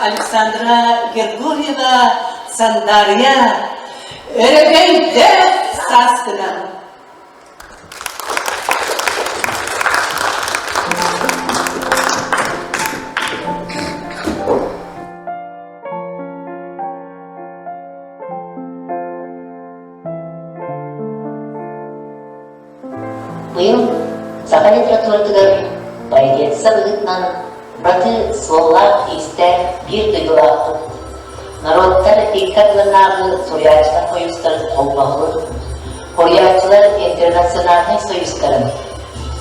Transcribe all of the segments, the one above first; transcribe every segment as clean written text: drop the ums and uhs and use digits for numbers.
Александра Григорьева Сандария Өрөгөйдөөх сааскынан! Быйыл саха литературатыгар поэтесса быһыытынан ураты суоллаах-иистээх биир дойдулаахпыт, норуоттар икки ардыларынааҕы суруйааччылар сойуустарын холбоһугун, Суруйааччылар интернациональнай союзтарын,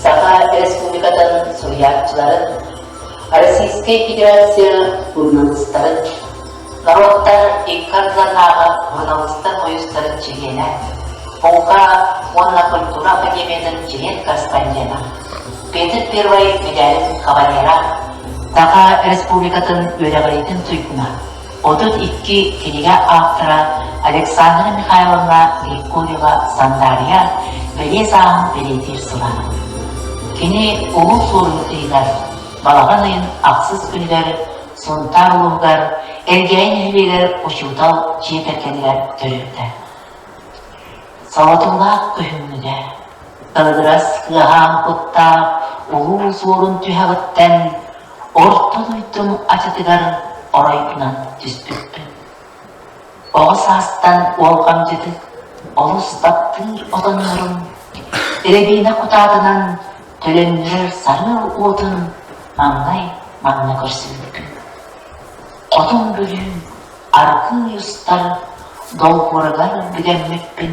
Саха Республикатын суруйааччыларын, Российскай Федерация суруналыыстарын, норуоттар икки ардыларынааҕы суруналыыстар сойуустарын чилиэнэ, Наука уонна культура академиятын чилиэн-корреспондена, Петр Первай медалин кавалера, Саха Республикатын үөрэҕириитин туйгуна, 32 кинигэ автора Александра Михайловна Григорьева-Сандария бэлиэ сааһын бэлиэтиир сыла. Кини Улуу Суорун ыйыгар, балаҕан ыйын ахсыс күнүгэр Сунтаар улууһугар Элгээйи нэһилиэгэр учуутал дьиэ кэргэнигэр төрөөбүтэ. Солотуулаах күһүҥҥүгэ кылыгырас кыаһаан куттаах Улуу Суорун түһэҕиттэн Орто дойдум ачатыгар оройбунан түспүппүн. Оҕо саастан уолҕамдьытык, Олус таптыыр отоннорум Эрэбиинэ кутаатынан төлөннүрэр сарыал уотун маҥнай манна көрсүбүппүн. Хотун Бүлүү аргыый устар долгуругар бүгэммиппин,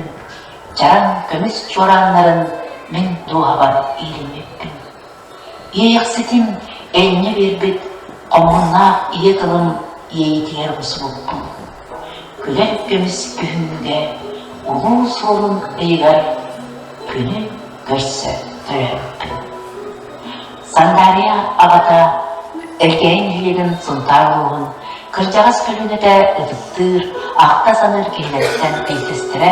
чараҥ көмүс чуорааннарын мин дууһабар иилиммиппин. Иэйэхситим энньэ биэрбит хомуһуннаах ийэ тылым иэйиитигэр бусубуппун. Күлэр көмүс күһүҥҥүгэ улуу суолун ыйыгар күнү көрсө төрөөбүппүн. Сандаарыйа аҕата Элгээйи нэһилиэгин Сунтаар улууһун кырдьаҕас көлүөнэтэ ытыктыыр, ахта саныыр киһилэриттэн биирдэстэрэ,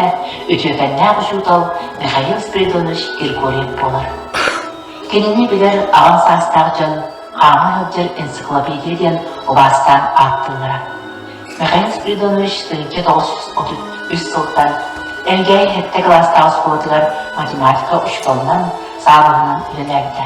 үтүөкэннээх учуутал Михаил Спиридонович Григорьев буолар. Кинини билэр аҕам саастаах дьон хаама сылдьар энциклопедия диэн убаастаан ааттыыллара. Михаил Спиридонович 1933 сылтан Элгээйи сэттэ кылаастаах оскуолатыгар математика учууталынан, саабыһынан үлэлээбитэ.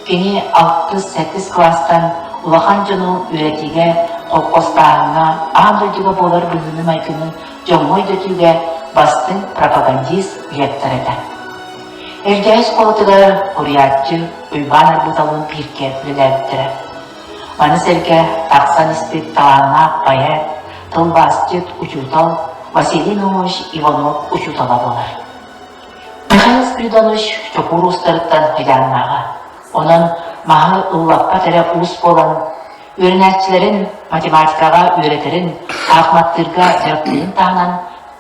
Кини алтыс-сэттис кылаастан улахан дьону үөрэтиигэ, холкуостааһыҥҥа, аан дойдуга буолар быһыыны-майгыны дьоҥҥо өйдөтүүгэ бастыҥ пропагандист лектор этэ. Элгээйи оскуолатыгар уруйааччы Уйбаан Арбыталыын бииргэ үлэлээбиттэрэ. Маны сэргэ тахсан испит талааннаах поэт, тылбаасчыт, учуутал Василий Наумович Иванов учуутала буолар. Михаил Спиридонович Чокуур уустарыттан хыдьааннааҕа. Онон маһы ыллаппат эрэ уус буолан, үөрэнээччилэрин математикаҕа үөрэтэрин, аахматтыырга дьарыктыырын таһынан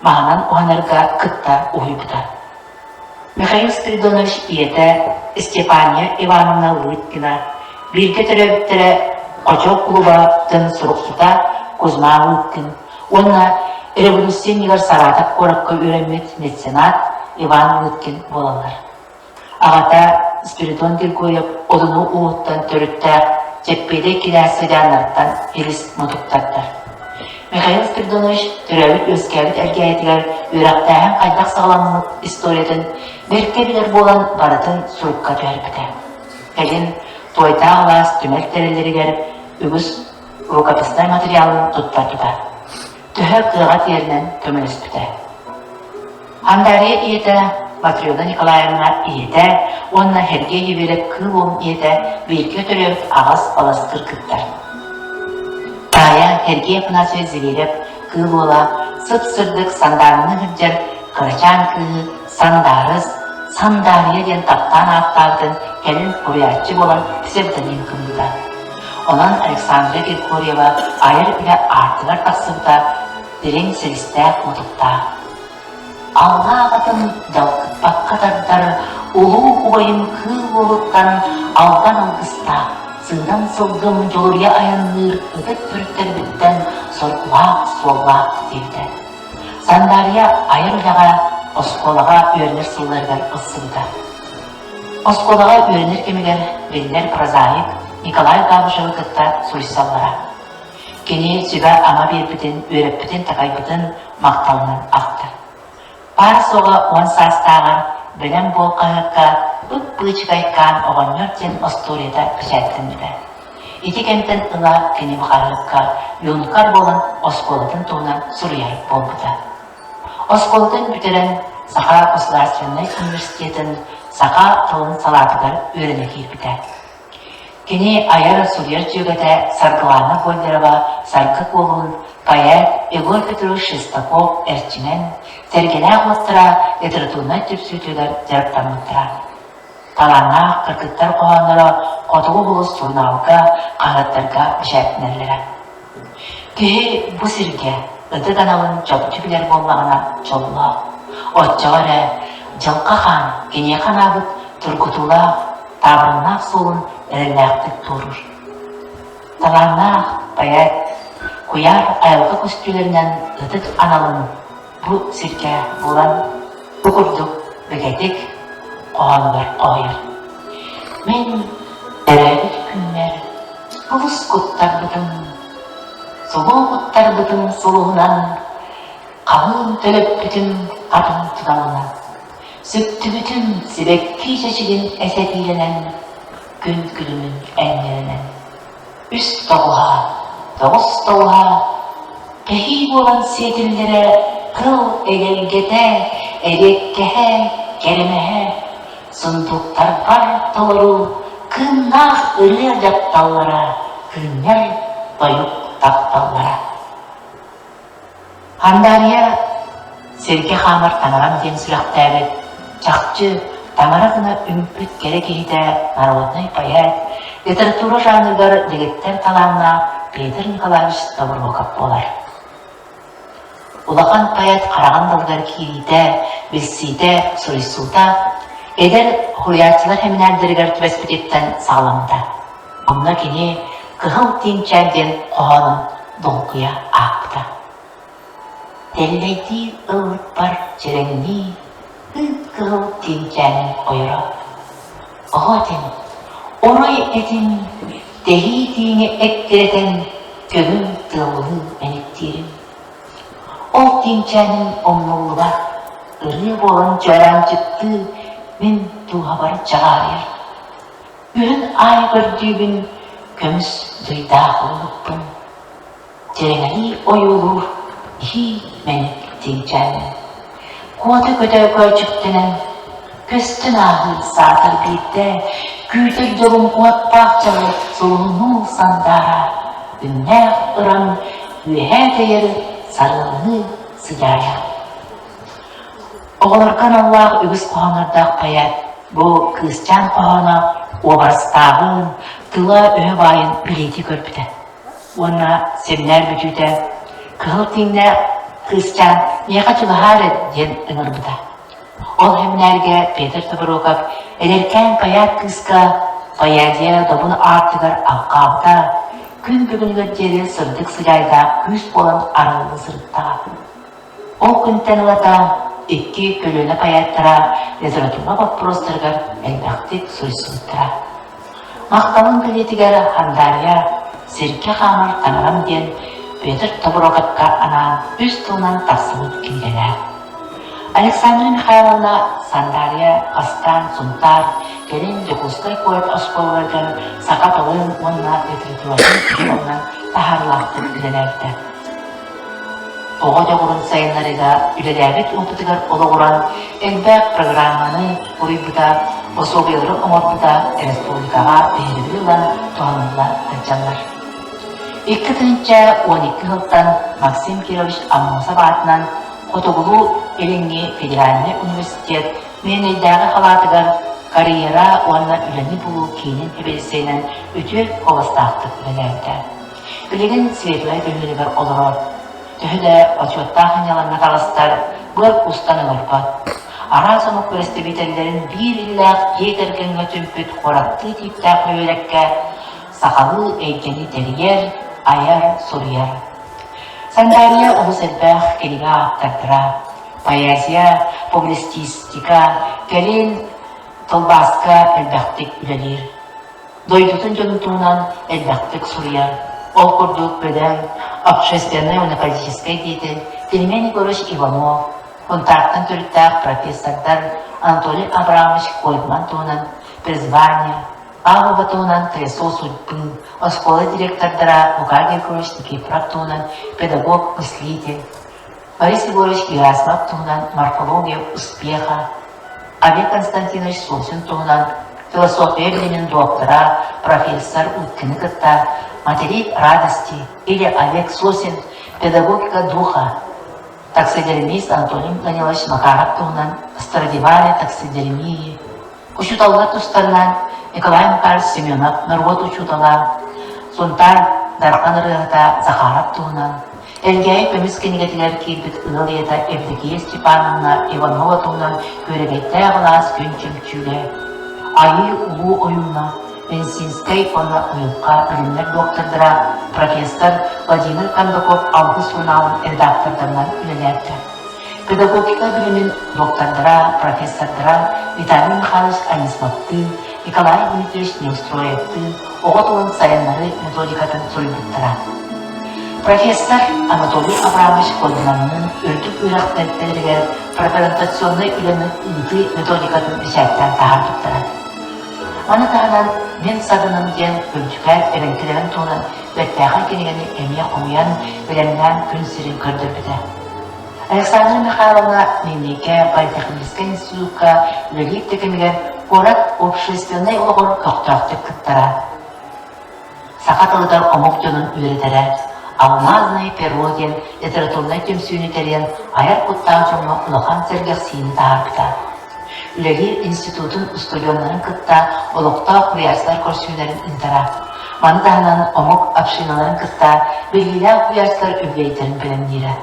маһынан уһанарга кытта уһуйбута. Михаил Спиридонович ийэтэ Степания Ивановна Лыткина бииргэ төрөөбүттэрэ Хочо кулубатын суруксута Кузьма Лыткин уонна революция иннигэр Саратов куоракка үөрэммит меценат Иван Лыткин буолаллар. Аҕата Спиридон Григорьев Одуну ууһуттан төрүттээх Чэппиэдэй кинээс сыдьааннарыттан илис мутуктардар. Михаил Спиридонович төрөөбүт-үөскээбит Элгээйитигэр үөрэхтээһин хайдах саҕаламмыт историятын бэркэ билэр буолан барытын сурукка түһэрбитэ. Кэлин Туойдаах алаас түмэл тэриллэригэр үгүс рукописнай материалын туттарбыта. Төһө кыаҕа тиэринэн көмөлөспүтэ. Андария ийэтэ Матрена Николаевна ийэтэ уонна Сергей Еверев Кыыл Уолун ийэтэ бииргэ төрөөбүт аҕас балас кыргыттар. Таайа Сергей Афанасьевич Зверев Кыыл Уола сып-сырдык сандаарыны сылдьар кырачаан кыыһы Сандаарыс, Сандаарыйа диэн таптаан ааттаабытын кэлин уруйааччы буолан псевдоним гыммыта. Онон Александра Григорьева айар үлэ аартыгар тахсыбыта дириҥ силистээх-мутуктаах. Аллаа аҕатын дьалкыппакка тардар улуу убайым кыыл уолуттан албан алгыстаах, сыыдам сылгым дьулуруйа айанныыр ытык төрүттэрбиттэн соргулаах суоллаах диэбитэ. Сандаарыйа айар үлэҕэ оскуолаҕа үөрэнэр сылларыгар ылсыбыта. Оскуолаҕа үөрэнэр кэмигэр биллэр прозаик Николай Габышевы кытта суруйсаллара. Кини сүбэ-ама биэрбитин, үөрэппитин-такайбытын махталынан ахтар. Паар суоҕа уон саастааҕар Бэлэм буол хаһыакка Ып-быычыкайкаан оҕонньор диэн остуоруйата бэчээттэммитэ. Ити кэмтэн ыла кини бу хаһыакка юнкор буолан оскуолатын туһунан суруйар буолбута. Оскуолатын бүтэрэн Саха государственнай университетын саха тылын салаатыгар үөрэнэ киирбитэ. Кини айар-суруйар дьүөгэтэ Саргылаана Гольдерова Саргы Куолуун, поэт Егор Петрович Шестаков Эрчимэн, Сэргэлээх уоттара литературнай түмсүүтүгэр дьарыктаммыттара. Талааннаах кыргыттар хоһоонноро Хотугу сулус сурунаалга, хаһыаттарга бэчээттэнэллэрэ. Киһи бу сиргэ ытык аналын чопчу билэр буоллаҕына дьоллоох. Оччоҕо эрэ Дьылҕа Хаан киниэхэ анаабыт тургутуулаах, таабырыннаах суолун эрэллээхтик туоруур. Талааннаах поэт куйаар айылҕа көстүүлэринэн ытык аналын бу сиргэ булан, бу курдук бигэтик хоһоонугар хоһуйар. Мин төрөөбүт күммэр сулус куттарбытым, сулуу куттарбытым сулуһунан, халыҥ төлөппүтүм хатыҥ туталынан, сүктүбүтүм сибэкки чэчигин эсэтиилэнэн, күн күлүмүн энньэлэнэн. Үс тоҕуһа, тоҕус тоҕуһа, кэһии буолан сиэтиллэрэ тыл эгэлгэтэ, Эриэккэһэ, кэрэмэһэ, сундууктарбар толору кыымнаах ырыа дьахталлара, кыынньар тойук тапталлара. Хандаарыйа сиргэ хаамар таҥарам диэн сүрэхтээбит, чахчы таҥара гына үҥпүт кэрэ киһитэ народнай поэт, литература жанрыгар дэгиттэр талааннаах Петр Николаевич Тобуруокап буолар. Улахан поэт хараҕын далыгар киириитэ, билсиитэ, суруйсуута эдэр суруйааччылар сэминээрдэригэр түбэспититтэн саҕаламмыта. Онно кини «Кыһыл тииҥчээн» диэн хоһоонун долгуйа аахпыта. Тэллэйдии ыллыкпар чэрэҥнии кып-кыһыл тииҥчээнин ойоро. Оҕо этим, орой этим, тэһии тииҥи эккирэтэн көҥүл тыаллыы мэниктиирим. Ол тииҥчээним умнуллубат, ырыа буолан чуораанчыктыы мин дууһабар чаҕаарыйар. Күһүн аайы көрдүүбүн көмүс дуйдаах ыллыкпын, дьэрэҥэлии ойуулуур иһии мэник тииҥчээним. Куота көтө көөчүктэнэн, көстөн ааһыы саатар биирдэ, күүтэр дьолум уоттаах дьолу сулуннуу сандаара, күннээх ырам үөһээ тэйэр сарыалыныы сыдьаайа. Оҕолорго аналлаах үгүс хоһооннордоох поэт бу кыысчаан хоһооно уобарастааҕын, тыла-өһө баайын бэлиэтии көрбүтэ. Уонна сэминээр бүтүүтэ «Кыһыл тииҥнээх кыысчаан миэхэ чугаһаар эрэ» диэн ыҥырбыта. Ол сэминээргэ Петр Тобуруокап эдэркээн поэт кыыска поэзия добун аартыгар алҕаабыта, күн бүгүнүгэр диэри сырдык сыдьаайдаах күүс буолан арылла сырыттаҕа. Ол күнтэн ылата икки көлүөнэ поэттара литература боппуруостарыгар элбэхтик суруйсубуттара. Махталын бэлиэтигэр Хандаарыйа «Сиргэ хаамар таҥарам» диэн Петр Тобуруокапка анаан үс тылынан тахсыбыт кинигэлээх. Александра Михайловна Сандаарыйа бастаан Сунтаар, кэлин Дьокуускай куорат оскуолаларыгар саха тылын уонна литературатын учууталынан таһаарыылаахтык үлэлээбитэ. Оҕо дьоҕурун сайыннарыыга үлэлээбит опытыгар олоҕуран элбэх программаны уруйбута, пособиелары оҥорбута республикаҕа биһирэбили ылан туһанылла сылдьаллар. 2012 сылтан Максим Кирович Аммосов аатынан Хотугулуу-Илиҥҥи федеральнай университет Миирнэйдээҕи халаатыгар карьера уонна үлэни булуу киинин эбэлиссиэнэн үтүө куоластаахтык үлэлээбитэ. Билигин Светлай бөһүөлэгэр олорор. Төһө да отчуоттаах сынньалаҥҥа таҕыстар, быар куустан олорбот. Араас омук бэрэстэбиитэллэрин биир иллээх дьиэ кэргэҥҥэ түмпүт куораттыы тииптээх бөһүөлэккэ сахалыы эйгэни тэрийэр, айар, суруйар. Сандаарыйа олус элбэх кинигэ ааптардара, поэзия, публицистика, кэлин тылбааска элбэхтик үлэлиир. Дойдутун дьонун туһунан элбэхтик суруйар. Ол курдук бөдөҥ общественнай уонна политическай деятель Пельмень Егорович Иванов, Хунтаартан төрүттээх профессордар Анатолий Абрамович Кольман туһунан «Призвание», Павлова туһунан «Колесо судьбы», оскуола директордара Лука Егорович Никифоров туһунан «Педагог-мыслитель», Борис Егорович Герасимов туһунан «Морфология успеха», Олег Константинович Сосин туһунан философия билимин доктора, профессор Уткины кытта «Материк радости» или Олег Сосин «Педагогика духа», таксидермист Анатолий Данилович Макаров туһунан «Страдивари таксидермии», Учууталлар тустарынан Николай Макарович Семенов норуот учуутала, Сунтаар Дархан ырыаһыта Захаров туһунан, Элгээйи көмүс кинигэтигэр киирбит ыал ийэтэ Евдокия Степановна Иванова туһунан Күөрэгэйдээх алаас күн чөмчүүгэ, Айыы Улуу Ойууна, Медицинскэй уонна уйулҕа билимнэр доктордара, профессор Владимир Кондаков Алгыс сурунаалын редактордарынан үлэлээбитэ. Педагогика билимин доктордара, профессордара Виталий Михайлович Анисимовтыын, Николай Дмитриевич Неустроевтыын оҕо тылын сайыннарыы методикатын суруйбуттара. Профессор Анатолий Абрамович Кольманныын үрдүк үөрэх тэрилтэлэригэр профориентационнай үлэни ыытыы методикатын бэчээттээн таһаарбыттара. Маны таһынан «Мин сагыным» диэн Үрдүкээн эбэҥкилэрин туһунан бэртээхэй кинигэни эмиэ хомуйан, бэлэмнээн күн сирин көрдөрбүтэ. Александра Михайловна Миирнэйгэ политехническай институкка үлэлиир да кэмигэр куорат общественнай олоҕор көхтөөхтүк кыттара. Саха тылыгар омук дьонун үөрэтэрэ, «Алмазное перо» диэн литературнай түмсүүнү тэрийэн айар куттаах дьоҥҥо улахан сэргэхсийиини таһаарбыта. Үлэлиир институтун устудьуоннарын кытта олохтоох куйаарсар көрсүүлэрин ыытара. Маны таһынан омук общиналарын кытта биллиилээх куйаарсар үбүлүөйдэрин бэлэмниирэ.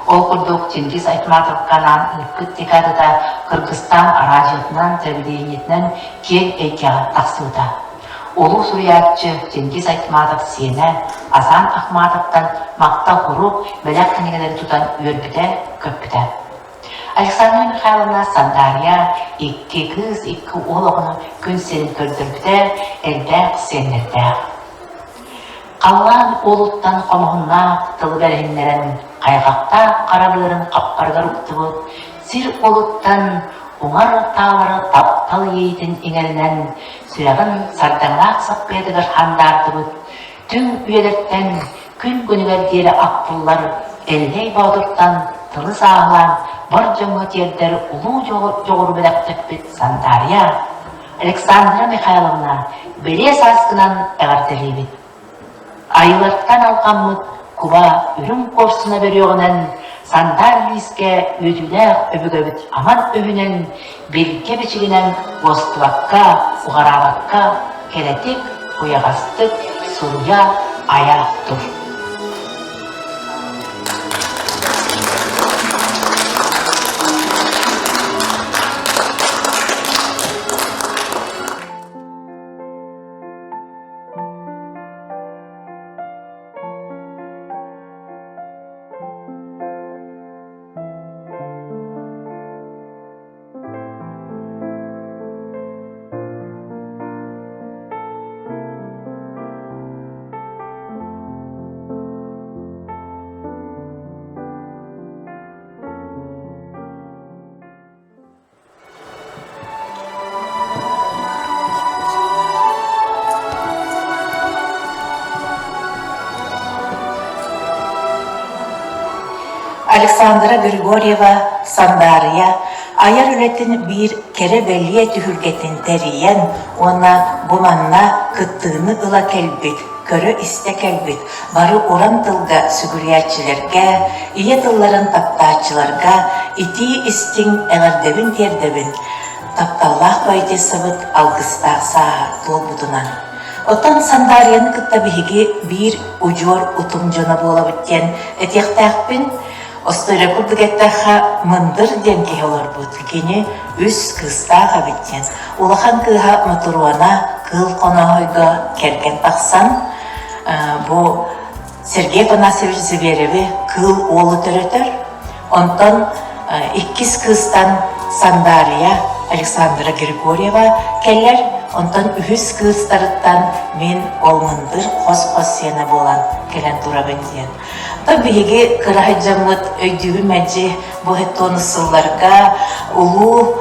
Ол курдук Чингиз Айтматовка анаан ыыппыт декадата Кыргызстан араадьыйатынан, телевидениетинэн киэҥ эйгэҕэ тахсыбыта. Улуу суруйааччы Чингиз Айтматов сиэнэ Асан Ахматовтан махтал сурук, бэлэх кинигэлэри тутан үөрбүтэ-көппүтэ. Александра Михайловна Сандаарыйа икки кыыс, икки уол оҕону күн сирин көрдөрбүтэ, элбэх сиэннэрдээх. Халлаан уолуттан хомуһуннаах тылы бэриһиннэрэн хайҕахтаах хара быарын хаппарыгар уктубут, сир уолуттан уҥар таалары таптал иэйиитин иҥэринэн сүрэҕин сардаҥалаах саппыйатыгар хандаардыбыт, түҥ үйэлэртэн күн күнүгэр диэри ахтыллар Эллэй Боотуртан тылы сааһылаан бар дьоҥҥо тиэрдэр улуу дьоҕуру бэлэхтэппит Сандаарыйа Александра Михайловна бэлиэ сааскынан эҕэрдэлиибит! Айылартан алҕаммыт куба үрүҥ куорсуна бөрүөҕүнэн сандаар лиискэ үөтүүлээх өбүгэбит аман өһүнэн билгэ бичигинэн уостубакка, уҕараабакка кэрэтик, уйаҕастык суруйа, айа тур. Александра Григорьева Сандаарыйа айар үлэтин биир кэрэ-бэлиэ түһүлгэтин тэрийэн уонна бу манна кыттыыны ыла кэлбит, көрө-истэ кэлбит бары уран тылга сүгүрүйээччилэргэ, ийэ тылларын таптааччыларга итии-истиҥ эҕэрдэбин тиэрдэбин, тапталлаах поэтессабыт алгыстаах сааһа туолбутунан. Оттон Сандаарыйаны кытта биһиги биир удьуор утум дьоно буолабыт диэн этиэхтээхпин. Остуоруйа курдук эттэххэ, Мындыр диэн киһи олорбут. Кини үс кыыстаах эбит диэн. Улахан кыыһа Мотуруона Кыыл Хонооһойго кэргэн тахсан, бу Сергей Афанасьевич Звереви Кыыл Уолу төрөтөр. Онтон иккис кыыстан Сандаарыйа Александра Григорьева кэлэр. Онтон үһүс кыыстарыттан мин ол мындыр хос-хос сиэнэ буолан кэлэн турабын диэн. Оттон биһиги кыра сылдьаммыт өйдүүбүн мэлдьи бу хеттонус сылларга улуу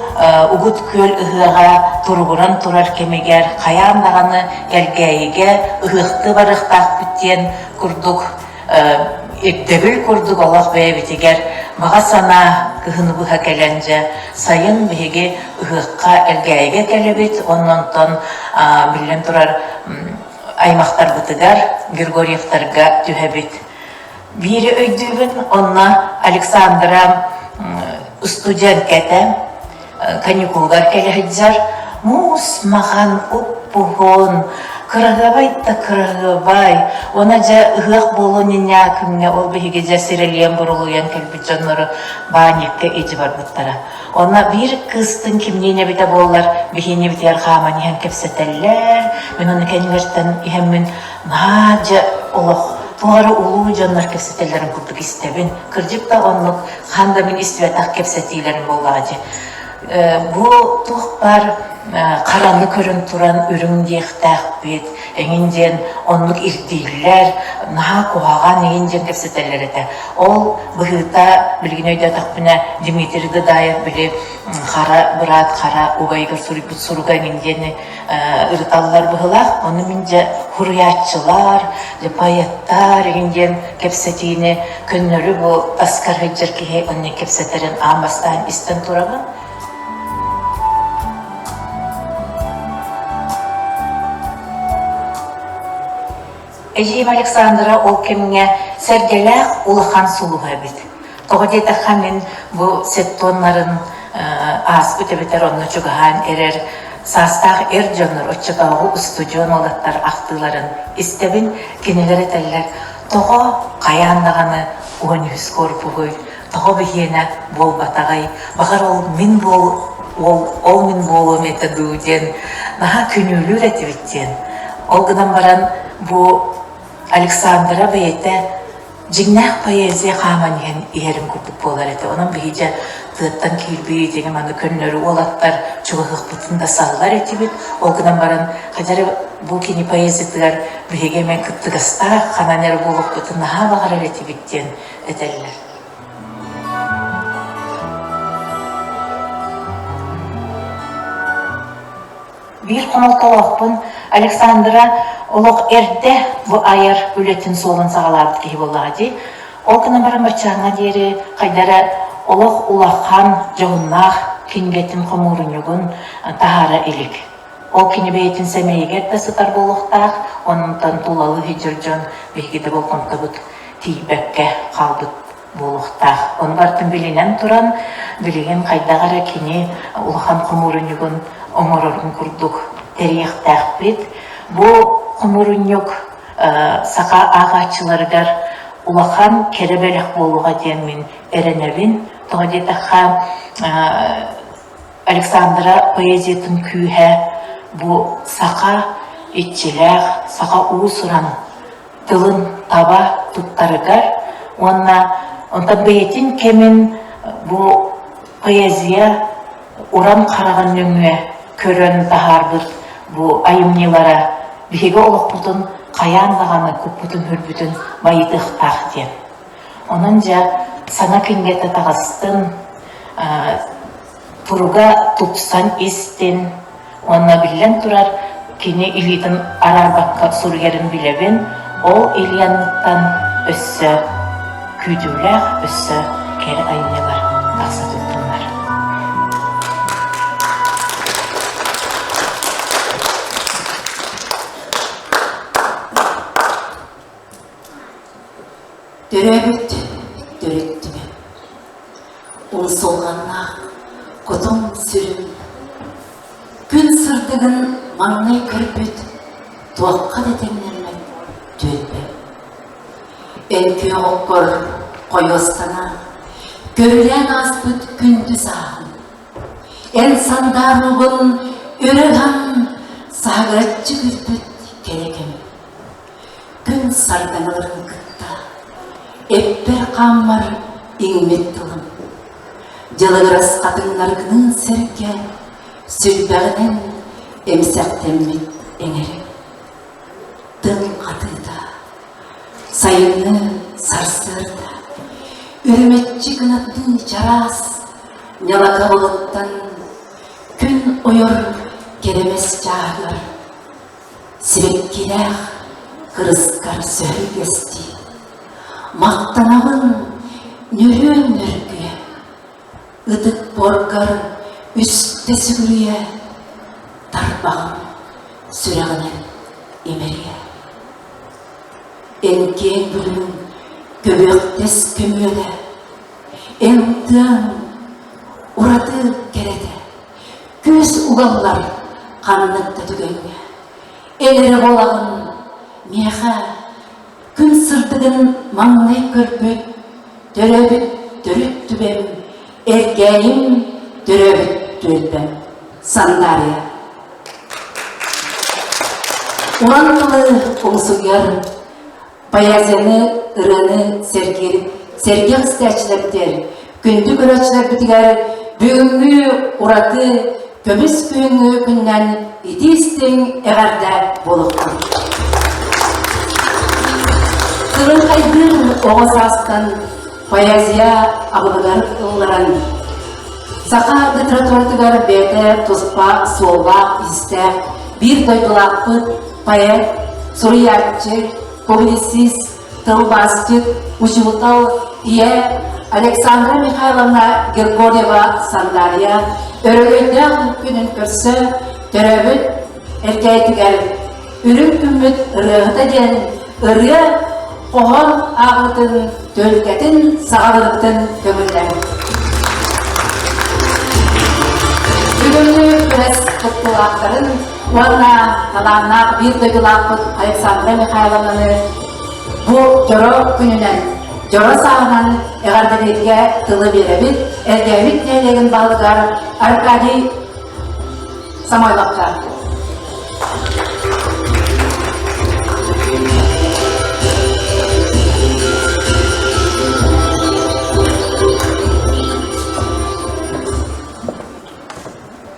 Угут Күөл ыһыаҕа туругуран турар кэмигэр хайаан даҕаны Элгээйигэ ыһыахтыы барыахтаахпыт диэн курдук ирдэбил курдук олох бэйэбитигэр баҕа санаа кыһыны быһа кэлэн дьэ сайын биһиги ыһыахха Элгээйигэ кэлэбит онон онтон биллэн турар аймахтарбытыгар Григорьевтарга түһэбит. Биири өйдүүбүн, онно Александра студентка этэ, каникулгар кэлэ сылдьар, муус маҕан уп-уһун, кыраһыабай да кыраһыабай, уонна дьэ ыһыах буолуон инньэ күҥҥэ ол биһиги дьэ сирэлийэн бурулуйан кэлбит дьоннору баанньыкка илдьэ барбыттара. Онно биир кыыстын кимниин эбитэ буоллар, биһиэнньибитигэр хааман иһэн кэпсэтэллэр. Мин ону кэннилэртэн иһэммин наһаа дьэ олох туох эрэ улуу дьоннор кэпсэтэллэрин курдук истэбин. Кырдьык да оннук хаһан да мин истибэтэх кэпсэтиилэрим буоллаҕа дии. Бу туох баар хараны көрөн туран үрүҥ диэхтээхпит, эҥин диэн оннук ирдииллэр, наһаа куһаҕан эҥин диэн кэпсэтэллэр этэ. Ол быһыыта билигин өйдөөтөхпүнэ Дмитрий Дадаев били хара быраат хара убайыгар суруйбут суруга эҥин диэни ырыталлар быһыылаах. Ону мин дьэ суруйааччылар, дьэ поэттар эҥин диэн кэпсэтиини көннөрү бу таскар сылдьар киһи онно кэпсэтэрин аан бастаан истэн турабын. Эдьиийим Александра ол кэмҥэ сэргэлээх улахан сулуһа эбит. Тоҕо диэтэххэ мин бу сеттоннарын ааспыт эбэтэр онно чугаһаан эрэр саастаах эр дьоннор оччотооҕу устудьуон уолаттар ахтыыларын истэбин, кинилэр этэллэр тоҕо хайаан даҕаны 13 корпуһуй, тоҕо биһиэнэ буолбатаҕай, баҕар ол мин буол ол, ол мин буолуом этэ дуу диэн наһаа күнүүлүүр этибит диэн. Ол гынан баран бу Александра бэйэтэ дьиҥнээх поэзия хааман иһэн иһэрин курдук буолар этэ. Онон биһи дьэ тыаттан киирбит итини маны көннөрү уолаттар чугаһыахпытын да саллар этибит. Ол гынан баран хадьары бу кини поэзиятыгар биһиги эмиэ кыттыгастаах ханан эрэ буолуохпутун наһаа баҕарар этибит диэн этэллэр. Биир хомолтолоохпун Александра олох эрдэ бу айар үлэтин суолун саҕалаабыт киһи буоллаҕа дии. Ол гынан баран баччааҥҥа диэри хайда эрэ олох улахан дьоһуннаах кинигэтин хомуурунньугун таһаара илик. Ол кини бэйэтин сэмэйигэр да сытар буолуохтаах, онтон тулалыы сылдьар дьон биһиги да болҕомтобут тиийбэккэ хаалбыт буолуохтаах. Ону барытын билинэн туран, билигин хайдах эрэ кини улахан хомуурунньугун оҥорорун курдук тэрийиэхтээхпит. Бу хомуурунньук саха ааҕааччыларыгар улахан кэрэ бэлэх буолуоҕа диэн мин эрэнэбин. Тоҕо диэтэххэ, Александра поэзиятын күүһэ бу саха иччилээх, саха уус-уран тылын таба туттарыгар уонна онтон бэйэтин кэмин бу поэзия уран хараҕын нөҥүө көрөн таһаарбыт бу айымньылара биһиги олохпутун хайаан даҕаны куппутун-сүрбүтүн байытыахтаах диэн. Онон дьэ саҥа кинигэтэ таҕыстын, туруга тупсан истин уонна биллэн турар кини илиитин араарбакка суруйарын билэбин, ол Ильяныттан өссө күүтүүлээх, өссө кэрэ айымньылар тахса турдуннар. Төрөөбүт төрүт түмэн Умсулҕаннаах кутум-сүрүм Күн сырдыгын маҥнай көрбүт Туохха да тэҥнэммэт түөлбэм. Эн күөх оккор хойуостана Көрүлээн ааспыт күндү сааһым. Эн сандаарыыбын өрө ыһан Саһыгыраччы күлбүт кэрэ кэмим. Күн сардаҥаларын кытта эппэр-хааммар иҥмит тылым Дьылыгырас хатыҥнаргыныын сэргэ сүлбэҕинэн эмсэхтэммит эҥэрим Тыҥ хатыыта сайыҥҥы сарсыарда үрүмэччи гынаттыы чараас ньалака былыттан күн ойор кэрэмэс чааһыгар Сибэккилээх кырыскар сөһүргэстии, Махтанабын нөрүөн нөргүйэ, Ытык буоргар үстэ сүгүрүйэ, Тарбаҕым сүрэҕинэн имэрийэ. Эн киэҥ бүлүүҥ көбүөхтэс көмүөлэ, Эн тыаҥ ураты кэрэтэ, Күүс угаллар ханнык да түгэҥҥэ. Эн эрэ буолаҕын миэхэ күн сырдыгын маҥнай көрбүт, төрөөбүт төрүт түбэм, эргээйим төрөөбүт түөлбэм. Сандаарыйа. Уран тылы умсугуйар Поэзияны, ырыаны сэргиир сэргэх истээччилэрбитигэр, күндү көрөөччүлэрбитигэр бүгүҥҥү ураты көмүс күһүҥҥү күнүнэн итии-истиҥ эҕэрдэ буолуохтун! Кырынхайдыыр оҕо саастан поэзия абылыгар ылларан, саха литературатыгар бэйэтэ туспа суоллаах-иистээх биир дойдулаахпыт поэт, суруйааччы, публицист, тылбаасчыт, учуутал, ийэ Александра Михайловна Григорьева-Сандаарыйа өрөгөйдөөх күнүн көрсө төрөөбүт эркээтигэр Үрүҥ күммүт ырыаһыта диэн ырыа хоһоон ааҕыытын түөлкэтин саҕалыырбытын көҥүллээбит. Бүгүҥҥү күрэс кыттыылаахтарын уонна талааннаах биир дойдулаахпыт Александра Михайловнаны бу дьоро күнүнэн, дьоро сааһынан эҕэрдэлииргэ тылы биэрэбит, Эргээбит нэһилиэгин баһылыгар Аркадий Самойловка.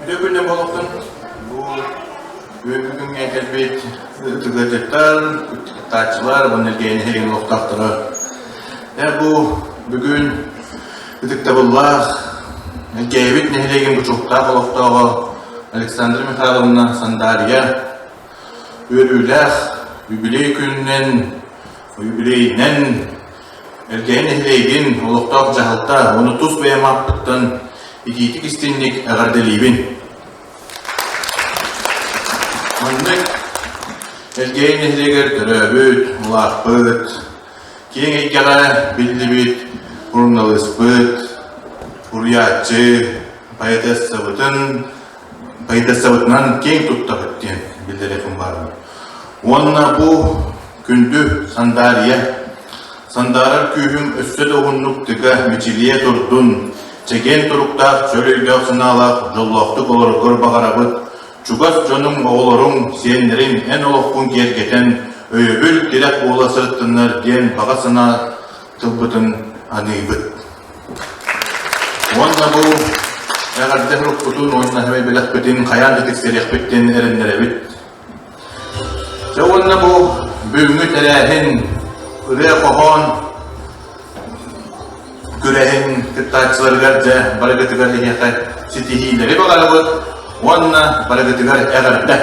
Үтүө күннэн буолуохтун. Бу бүгүҥҥү күҥҥэ кэлбит ытыгыдьыттар, кыттааччылар уонна Элгээйи нэһилиэгин олохтоохторо. Бу бүгүн ытыктабыллаах Элгээйибит нэһилиэгин бочуоттаах олохтооҕо Александра Михайловна Сандаарыйа үөрүүлээх юбилей күнүнэн, юбилейинэн Элгээйи нэһилиэгин олохтоох дьаһалта уонна тус бэйэм ааппыттан итиитик истиҥник эҕэрдэлиибин. Маннык Элгээйи нэһилиэгэр төрөөбүт, улааппыт, киэҥ эйгэҕэ биллибит суруналыыспыт, суруйааччы, поэтессабытын поэтессабытынан киэҥ туттабыт диэн биллэриэхпин баарбын. Уонна бу күндү Сандаарыйа, сандаарар күүһүм өссө да уһуннук тыга мичилийэ турдун, чэгиэн туруктаах, чөл өйдөөх-санаалаах, дьоллоохтук олороргор баҕарабыт, чугас дьонуҥ, оҕолоруҥ, сиэннэриҥ эн олоххун киэргэтэн, өйөбүл, тирэх буола сырыттыннар диэн баҕа санаа тылбытын аныыбыт. Уонна бу эҕэрдэ сурукпутун уонна сэмэй бэлэхпитин хайаан да тиксэриэхпит диэн эрэннэрэбит. Дьэ уонна бу бүгүҥҥү тэрээһин ырыа-хоһоон күрэһин кыттааччыларыгар дьэ барыгытыгар эһиэхэ ситиһиилэри баҕарабыт уонна барыгытыгар эҕэрдэ!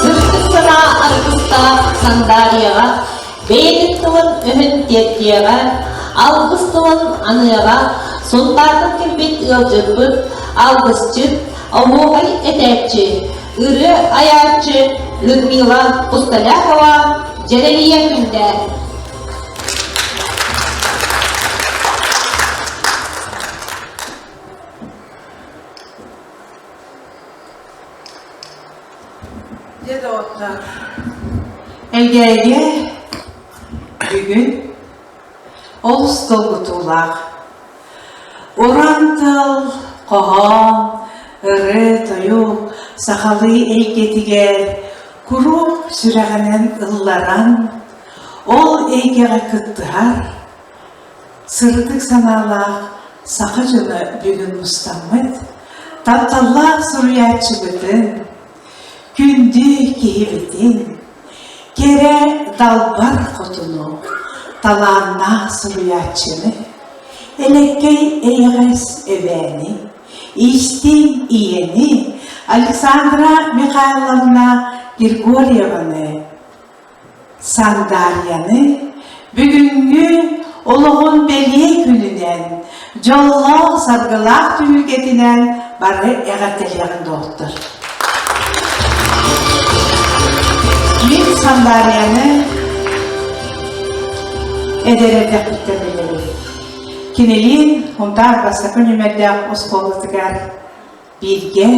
Сырдык санаа аргыстаах Сандаарыйаҕа бэйэтин тылын-өһүн тиэрдиэҕэ, алгыс тылын аныаҕа, Сунтаартан кэлбит ыалдьыппыт, алгысчыт, оһуохай этээччи, ырыа айааччы Людмила Пустолякова Дьэрэлийэ Күндээр. Дьэ, доҕоттоор, Элгээйигэ бүгүн олус долгутуулаах уран тыл, хоһоон, ырыа-тойук сахалыы эйгэтигэр куруук сүрэҕинэн ылларан, ол эйгэҕэ кыттыһар Сырдык санаалаах саха дьоно бүгүн мустаммыт, тапталлаах суруйааччыбытын, күндү киһибитин, кэрэ далбар хотуну, талааннаах суруйааччыны, элэккэй эйэҕэс эбээни, истиҥ ийэни Александра Михайловна Григорьеваны Сандаарыйаны бүгүҥҥү олоҕун бэлиэ күнүнэн, дьоллоох-саргылаах түһүлгэтинэн бары эҕэрдэлиэҕин доҕоттор. Мин Сандаарыйаны эдэр эрдэхпиттэн билэбин. Кинилиин Һунтаар бастакы нүмердээх оскуолатыгар бииргэ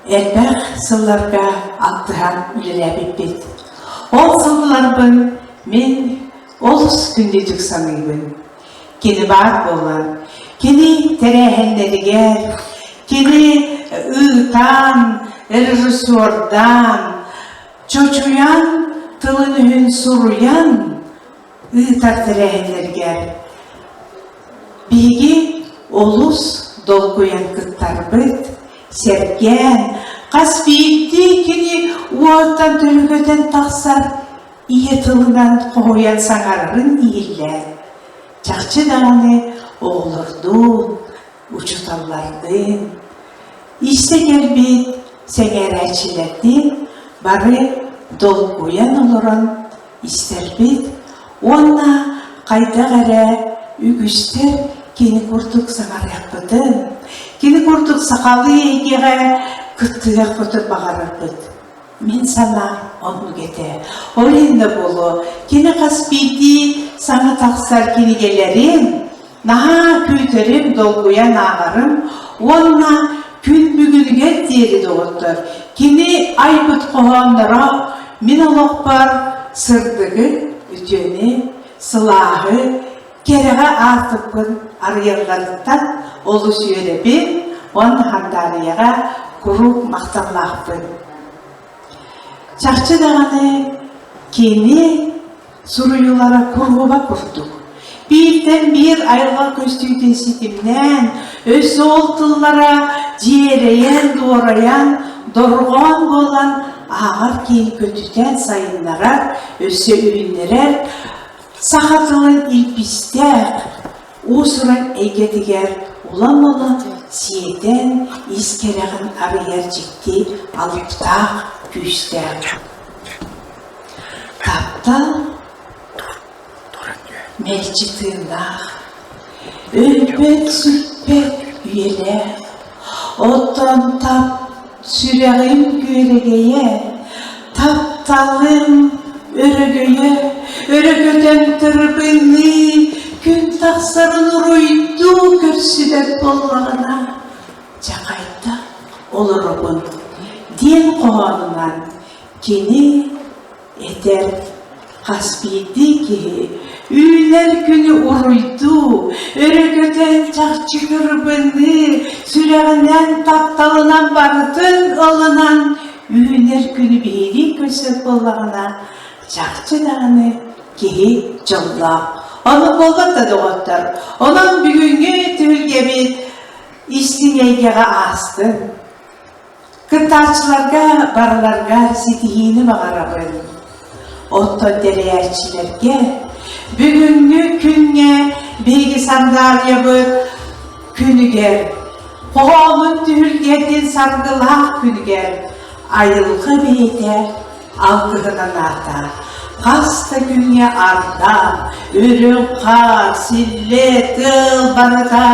Элбэх сылларга алтыһан үлэлээбиппит. Ол сылларбын мин олус күндүтүк саныыбын. Кини баар буолан, кини тэрээһиннэригэр, кини ыытан, режиссердаан, чочуйан, тылын-өһүн суруйан. ыытар тэрээһиннэригэр биһиги олус долгуйан кыттарбыт, сэргээн, хас биирдии кини уоттан төлүгөтөн тахсар ийэ тылынан хоһуйан саҥарарын иһиллээн, чахчы даҕаны оҕолордуун, учууталлардыын, истэ кэлбит сэҥээрээччилэрдиин бары долгуйан олорон истэрбит уонна хайдах эрэ үгүстэр кини курдук саҥарыахпытын, кини курдук сахалыы эйгэҕэ кыттыһыахпытын баҕарарбыт. Мин санаам оннук этэ. Ол иһин да буолуо, кини хас биирдии саҥа тахсар кинигэлэрин наһаа күүтэрим, долгуйан ааҕарым уонна күн бүгүнүгэр диэри доҕоттор, кини айбыт хоһоонноро мин олохпор сырдыгы, үтүөнү, сылааһы, кэрэҕэ аартыкпын арыйалларыттан олус үөрэбин уонна Хандаарыйаҕа куруук махталлаахпын. Чахчы даҕаны кини суруйуулара куруһуба курдук. Бииртэн биир айылҕа көстүүтүн ситимнээн, өс ол тыллара дьиэрэйэн, дуорайан, дорҕоон буолан ааҕар киһи көтүтэн сайыннарар, өссө үүннэрэр, Саха тылын илбистээх уус-уран эйгэтигэр улам-улам сиэтэн ис кэрэҕин арыйар дьикти алыптаах күүстээх. Таптал мэлдьи тыыннаах, өлбөт-сүппэт үйэлээх, оттон тап Сүрэҕим күөрэгэйэ, тапталым өрөгөйө, өрө көтөн тырыбыныы, күн тахсарын уруйдуу көрсүбэт буоллаҕына, дьэ хайдах олоробун диэн хоһоонунан кини этэр хас биирдии киһи үүнэр күнү уруйдуу, өрө көтөн чахчы кырбыныы, сүрэҕинэн, тапталынан барытын ылынан үүнэр күнү биһирии көрсөр буоллаҕына, чахчы даҕаны киһи дьоллоох. Ону буолбат да доҕоттор, онон бүгүҥҥү түһүлгэбит истиҥ эйгэҕэ аастын. Кыттааччыларга барыларга ситиһиини баҕарабын. Оттон тэрийээччилэргэ бүгүҥҥү күҥҥэ биһиги Сандаарыйабыт күнүгэр, хоһоонун түһүлгэтин саргылаах күнүгэр айылҕа бэйэтэ алгыһынан аата хас да күҥҥэ ардах, үрүҥ хаар, силлиэ, тыал барыта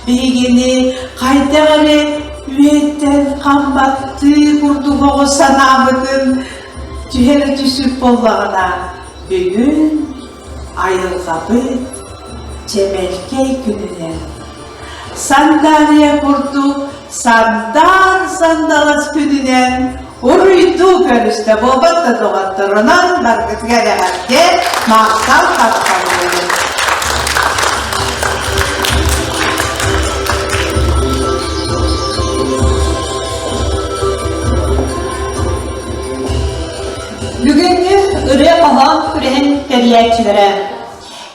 биһигини хайдах эрэ үөттэн хамбаттыы курдук оҕус санаабытын түһэрэ түсүк буоллаҕына, бүгүн айылҕабыт чэмэлкэй күнүнэн Сандаарыйа курдук сандаар сандалас күнүнэн уруйдуу көрүстэ буолбат да доҕотторунан баргытыгар эҕэрдэ махтал тапталларын. Бүгүҥҥү ырыа-хоһоон күрэһин тэрийээччилэрэ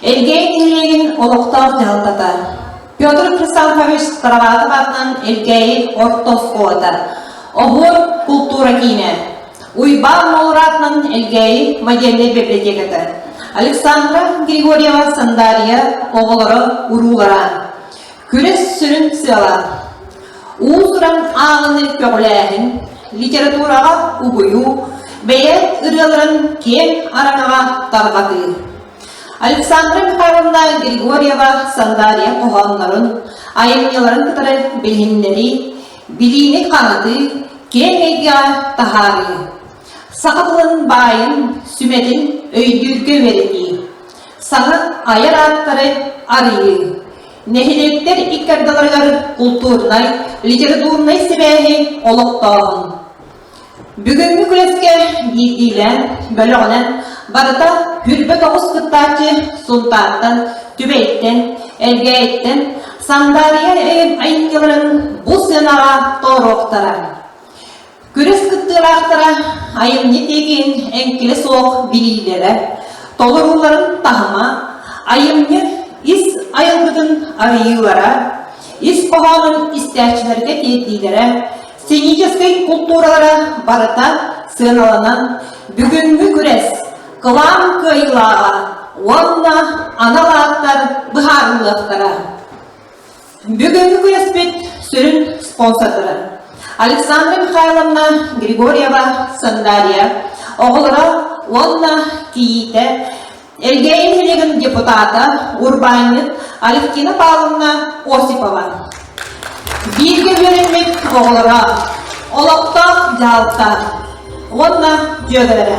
Элгээйи нэһилиэгин олохтоох дьаһалтата Петр Хрисанфович Староватов аатынан Элгээйи орто оскуолата, Оһуор култуура киинэ, Уйбаан Моолур аатынан Элгээйи модельнай библиотеката, Александра Григорьева Сандаарыйа оҕолоро уруулара. Күрэс сүрүн сыала уус-уран ааҕыны көҕүлээһин, литератураҕа угуйуу, бэйээт ырыаларын киэҥ араҥаҕа тарҕатыы. Александра Михайловна Григорьева Сандаарыйа хоһооннорун, айымньыларын кытары билиһиннэрии, билиини хаҥатыы, киэҥ эйгэҕэ таһаарыы. Саха тылын баайын, сүмэтин өйдүүргэ үөрэтии. Саҥа айар ааттары арыйыы. Нэһилиэктэр икки ардыларыгар култуурунай, литературнай сибээһи олохтооһун. Бүгүҥҥү күрэскэ биирдиилээн, бөлөҕүнэн барыта 29 кыттааччы Сунтаартан, Түбэйтэн, Элгээйиттэн Сандаарыйа айымньыларын бу сыанаҕа туоруохтара. Күрэс кыттыылаахтара айымньы тиэкиһин эҥкилэ суох билиилэрэ, толорууларын таһыма, айымньы ис айылгытын арыйыылара, ис хоһоонун истээччилэргэ тиэрдиилэрэ, сценическэй култууралара барыта сыаналанан, бүгүҥҥү күрэс кылаан кыайыылааҕа уонна анал ааттар быһаарыллыахтара. Бүгүҥҥү күрэспит сүрүн спонсордара Александра Михайловна Григорьева Сандалия оҕолоро уонна кийиитэ Элгээйи нэһилиэгин депутата, урбаанньыт Алевтина Павловна Осипова. Бииргэ үөрэммит оҕолоро, олохтоох дьаһалта уонна дьүөгэлэрэ.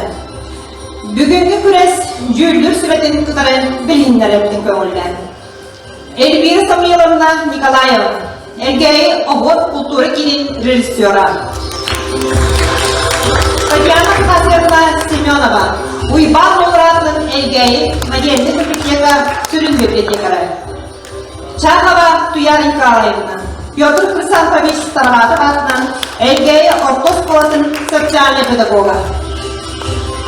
Бүгүҥҥү күрэс дьүүллүүр сүбэтин кытары билиһиннэрэбитин көҥүллээн. Эльвира Самуиловна Николаева, Элгээйи оһуор култуура киинин режиссера. Татьяна Афанасьевна Семенова, Уйбаан Мулуратовын Элгээйи модельнай библиотека сүрүн библиотекара. Чахова Туяра Николаевна, Петр Хрисанфович Староватов аатынан Элгээйи орто оскуолатын социальнай педагога.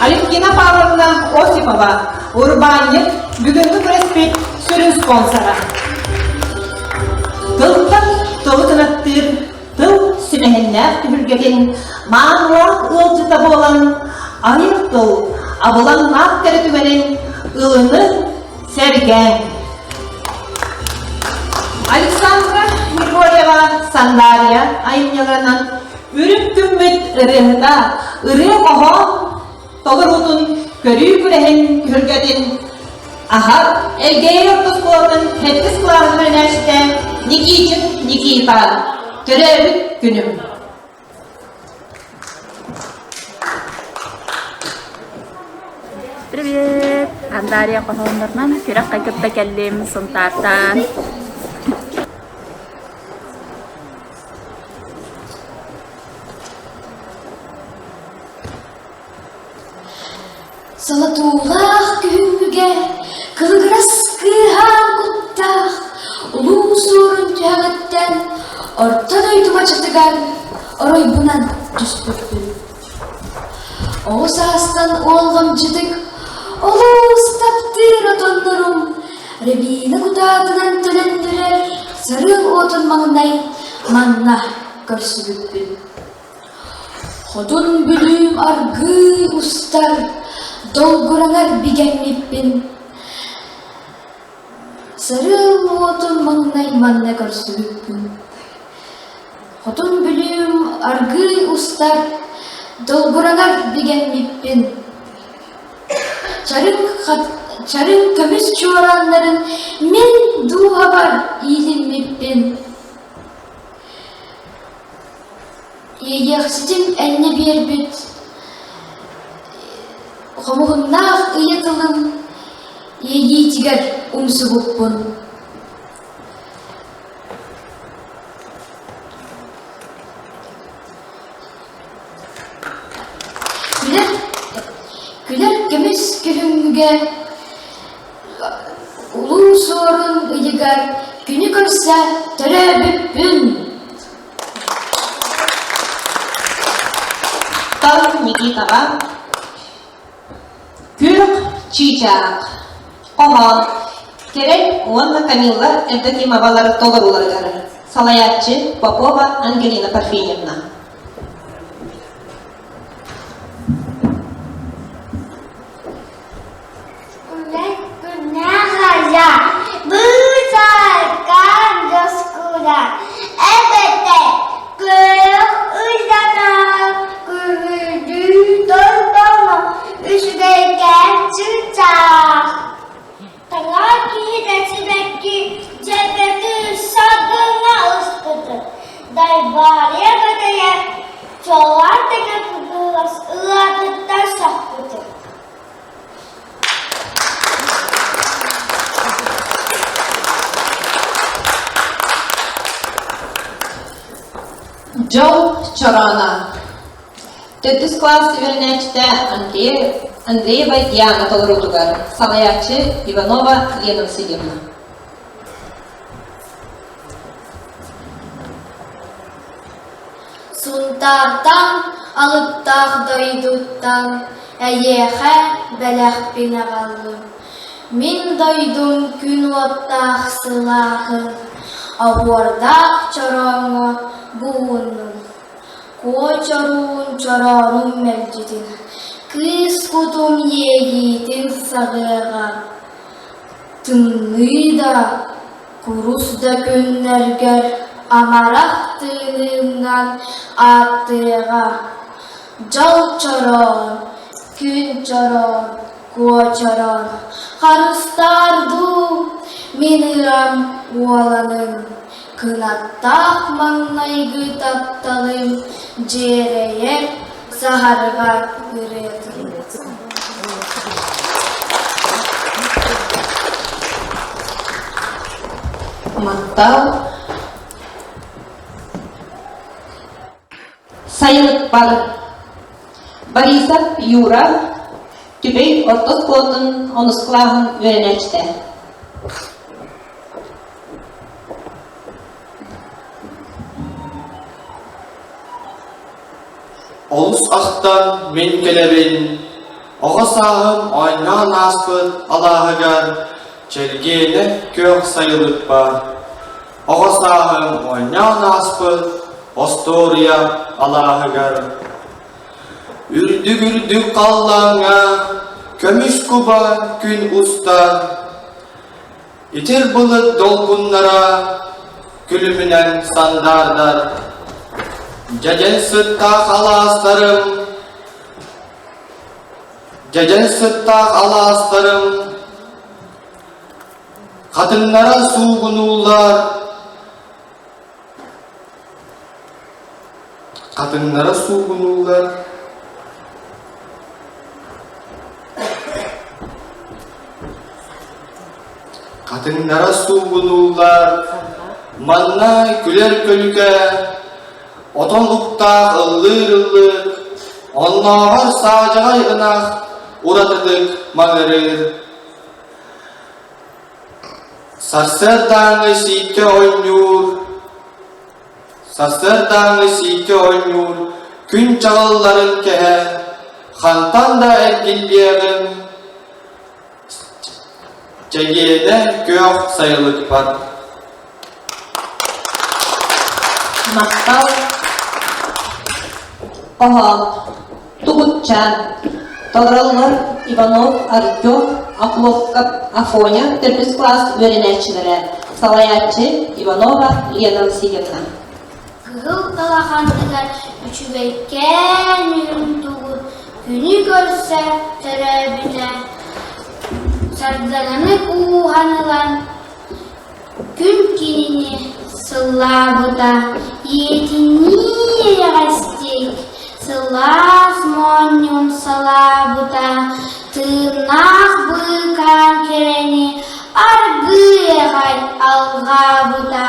Алевтина Павловна Осипова, урбаанньыт, бүгүҥҥү күрэспит сүрүн спонсора. Тылтан тылы кынаттыыр тыл сүмэһиннээх түһүлгэтин маанылаах ыалдьыта буолан, айар тыл абылаҥнаах кэрэ түгэнин ылыны сэргээҥ. Александра Григорьева Сандаарыйа айымньыларынан үрүҥ күммүт ырыаһыта ырыа-хоһоон толоруутун көрүү күрэһин түһүлгэтин аһар Элгээйи орто оскуолатын сэттис кылааһын үөрэнээччитэ Никитин Никита төрөөбүт күнүм. Привет! Андария хоһооннорунан күрэххэ кытта кэллим Сунтаартан. Солотуулаах күһүҥҥүгэ кылыгырас кыыһаан куттаах улуу суорун түһэҕиттэн орто дойду бачатыгар оройбунан түспүппүн. Оҕо саастан уолҕамдьытык олус таптыыр отоннорум Рябина кутаатынан төлөннүрэр сарыал уотун маҥнай манна көрсүбүппүн. Хотун Бүлүүм аргыый устар, долгуранар бигэммиппин. Сарыал уотун маҥнай манна көрсүбүппүн. Хотун Бүлүүм аргыый устар, долгуранар бигэммиппин. Чарыҥ, чарыҥ көмүс чуорааннарын мин дууһабар иилиммиппин. Иэйиэхситим энньэ биэрбит хомуһуннаах ийэ тылым иэйиитигэр умсубуппун. Күлэр, күлэр көмүс күһүҥҥүгэ Улуу Суорун ыйыгар күнү көрсө төрөөбүппүн. Тал Никитаҕа Күөх чыычаах хоһоон Кэрэл уонна Камилла Евдокимовалар толорууларыгар салайааччы Попова Ангелина Парфеньевна. Күннээх айа, быысаркаан доскула, эбэтэр күөх ыйданар күһүрдүү толбоно үчүгэйкээн чыычаах. Таҥара киһитэ сибэкки дьэбэти саргыҥҥа ыспытын, дайбаарыйа бэтэйэ чолоон тэҥэ кыгылас ыатыттан сөхпүтүм. Дьол чороона Төрдүс кылаас үөрэнээччитэ Андрей Андреева Диана толоруутугар салайааччы Иванова Лена Васильевна. Сунтаартан, алыптаах дойдуттан. Эйиэхэ бэлэхпин аҕаллым. Мин дойдум күн уоттаах сылааһын, оһуордаах чорооҥҥо бу ууннум. Куо чоруун чороонум мэлдьитин, кыыс кутум иэйиитин саҕыаҕа. Тымныы да, курус да күннэргэр амарах тыыныҥҥан ааттыаҕа. Дьол чороон, күн чороон, куо чороон, харыстаар дуу, мин ыам уоланым, кынаттаах маҥнайгы тапталым дьиэрэйэр саһарҕа ырыатын. Махтал. Сайылыкпар Борисов Юра Түбэй орто оскуолатын онус кылааһын үөрэнээччитэ. Олус ахтан мин кэлэбин, оҕо сааһым оонньоон ааспыт алааһыгар Чэлгиэнэ күөх сайылыкпар Оҕо сааһым оонньоон ааспыт остуоруйа алааһыгар Үрдүк-үрдүк халлааҥҥа көмүс куба күн устар, Итир былыт долгуннара күлүмүнэн сандаардар. Дьэдьэн сыттаах алаастарым, дьэдьэн сыттаах алаастарым Хатыҥнара суугунууллар, хатыҥнара суугунууллар, хатыҥнара суугунууллар, манна күлэр көлүкэ, отон уктаах ыллыыр ыллык, оннооҕор саадьаҕай ынах уратытык маҥырыыр. Сарсыардааҥҥы сииккэ оонньуур, сарсыардааҥҥы сииккэ оонньуур күн чаҕылларын кэһэ, хантан да эргиллиэҕим, чэгиэнэ күөх сайылыкпар. Махтал. Хоһоон. Тугутчаан. Толороллор Иванов Артем, Охлопков Афоня төрдүс кылаас үөрэнээччилэрэ. Салайааччы Иванова Лена Васильевна. Кыһыл талахантыгар үчүгэйкээн үрүҥ тугу күнү көрсө төрөөбүтэ. Сардаҥаны кууһан ылан Күн кинини сыллаабыта, ийэтинии эйэҕэстик, сылаас моонньун салаабыта, тыыннаах быыкаан кэрэни аргыый аҕай алҕаабыта.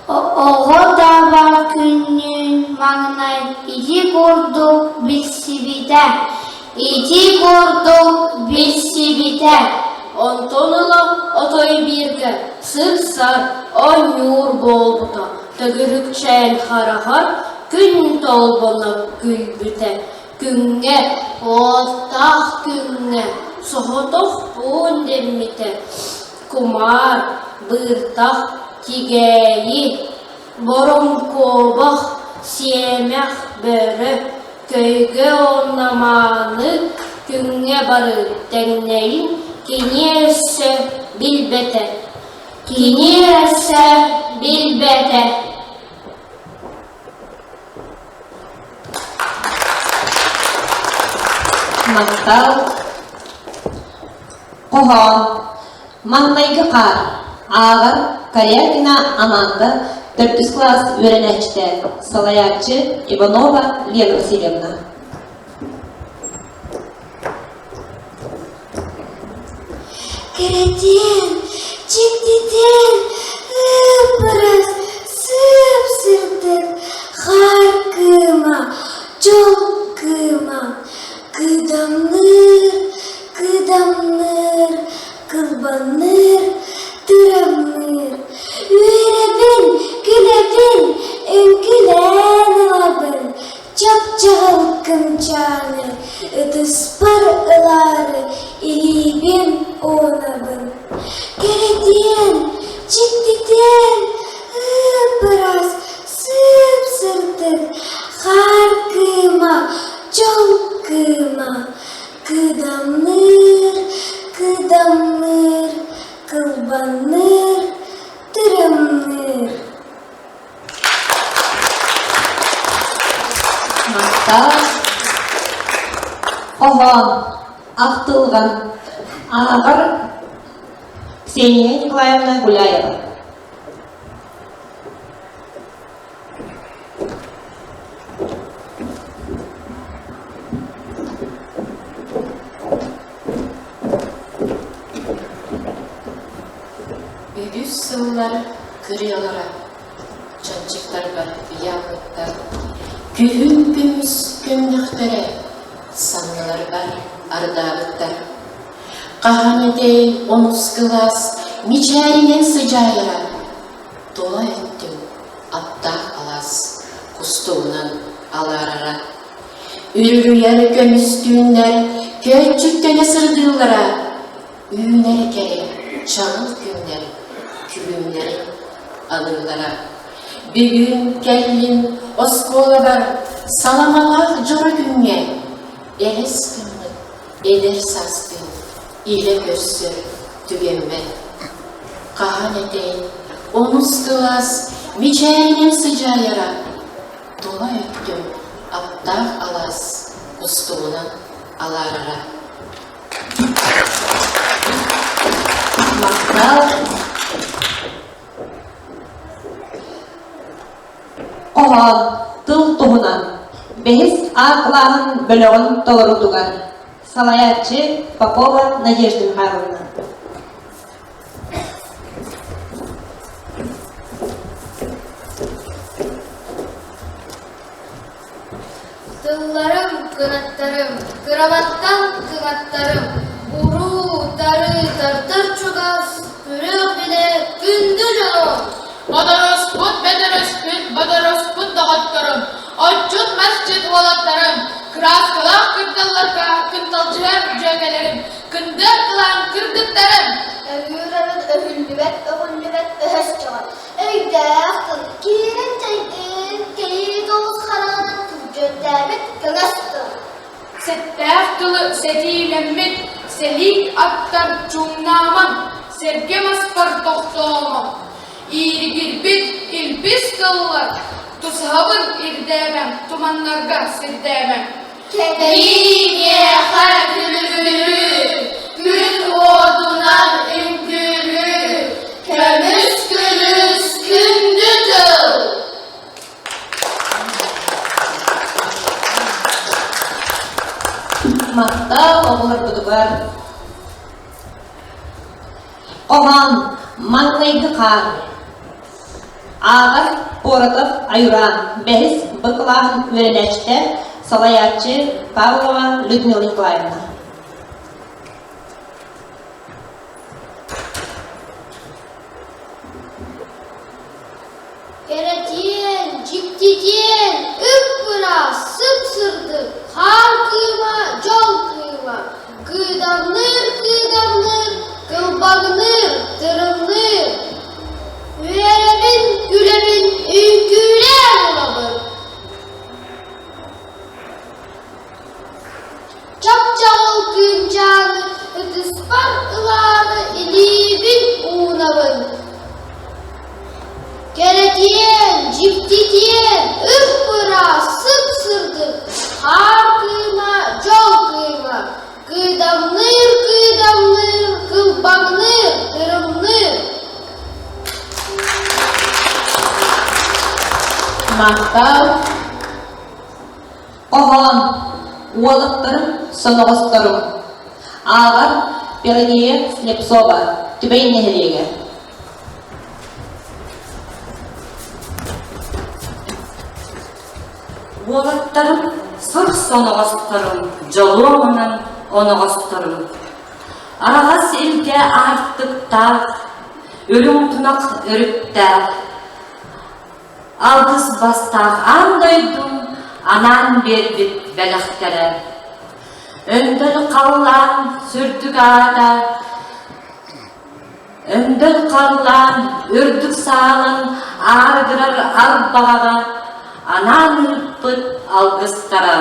Оҕо таба күннүүн маҥнай ити курдук билсибитэ, ити курдук билсибитэ. Онтон ыла отой бииргэ сыр-сар оонньуур буолбута, төгүрүкчээн хараҕар күн толбоно күлбүтэ, күҥҥэ, уоттаах күҥҥэ соҕотох буун дэммитэ, кумаар, быыртах, тигээйи, бороҥкуобах, сиэмэх, бөрө, көйгө уонна мааны күҥҥэ бары тэҥнэйин кини өссө билбэтэ, кини өссө билбэтэ. Махтал. Хоһоон. Маҥнайгы хаар. Ааҕар Корякина Аманда төрдүс кылаас үөрэнээччитэ, салайааччы Иванова Лена Васильевна. Кэрэтиэн, дьиктитиэн, ып-ырыс, сып-сырдык, хаар кыыма, дьол кыыма, кыыдамныыр, кыыдамныыр, кылбанныыр, тырамныыр. Үөрэбин, күлэбин, үҥкүлээн ылабын, чап-чаҕыл кымчааны ытыспын. Кэрэтиэн, дьиктитиэн, ып-ыраас, сып-сырдык, хаар кыыма, дьол кыыма, кыдамныыр, кыдамныыр, кылбанныыр, тырымныыр. Махтал. Хоһоон, ахтылҕан, ааҕар Ксения Николаевна Гуляева. Үгүс сыллар кырыалара чанчыктарбар ыйаабыттар. Күһүн көмүс көмнөхтөрө санныларбар ардаабыттар. Хаһан этэй онус кылаас мичээринэн сыдьаайара, тула өттүн аптаах алаас кустугунан алаарара. Үрүлүйэр көмүс түүннэр көөччүктэнэ сырдыыллара, үүнэр кэрэ чаҕыл күннэр күлүмнэрин аныыллара. Бүгүн кэллим оскуолабар саламалаах дьоро күҥҥэ элэс гыммыт эдэр саастыын илэ көрсөр түгэммэр. Хаһан этэй, онус кылаас мичээринэн сыдьаайара, тула өттүм аптаах алаас устугунан алаарара. Махтал. Хоһоон, тыл туһунан бэһис А кылааһын бөлөҕүн толоруутугар салайааччы Попова Надежда Михайловна. Тылларым, кынаттарым, кырабаттан кыҥаттарым, уруу, тары, тартар чугас, көрүөх билэ күндү дьонум! Бодоруспут, бөдөрөспүт, бодоруспут доҕотторум, отчут масчыт уолаттарым, кырааскалаах кырдалларга кынталдьыһар дьүөгэлэрим, кындыар кылаан кыргыттарым! Өҥүүр арыт өһүллүбэт, өҕүллүбэт өһөс дьоҕор, Өйдөөх тыл, киирэн чэйдиир, кэйии тоҕус хараҕынан күрдьүөттээбит көҥөс тыл. Сэттээх тылы сэтиилэммит сэлиик аттар чуҥнаамаҥ, сэргэ маспар тохтоомоҥ. Ииригирбит илбис тыллар тусаһабын ирдээмэҥ, туманнарга сирдээмэҥ. Кэтэйии миэхэ күлүгүрүү, күн уотунан үҥкүүлүү, көмүс күлүс күндү тыл. Махтал оҕолорбутугар. Хоһоон маҥнайгы хаар. Ааҕар Поротов Айураан, бэһис Б кылааһын үөрэнээччитэ, салайааччы Павлова Людмила Николаевна. Кэрэтиэн, дьиктитиэн, ып-ыраас, сып-сырдык, хаар кыыма, дьол кыыма, кыыдамныыр, кыыдамныыр, кылбаҥныыр, тырымныыр. Үөрэбин, күлэбин, үҥкүүлээн ылабын. Чап-чаҕыл кыымчааны ытыспар ылаары илиибин уунабын. Кэрэтиэн, дьиктитиэн, ып-ыраас, сып-сырдык, хаар кыыма, дьол кыыма, кыыдамныыр, кыыдамныыр, кылбаҥныыр, тырымныыр. Махтал Хоһоон Уолаттарым, соноҕосторум Ааҕар Пелагея Слепцова, Түбэй нэһилиэгэ. Уолаттарым, сур соноҕосторум, дьолуомунан оноҕосторум. Араҕас илгэ аартыктаах, үрүҥ тунах өрүттээх, Алгыс бастаах аан дойдум анаан биэрбит бэлэхтэрэ. Өндөл халлаан сүрдүк аата. Өндөл халлаан үрдүк саалын аарыгырар арбаҕаҕа анаан ыыппыт алгыстара.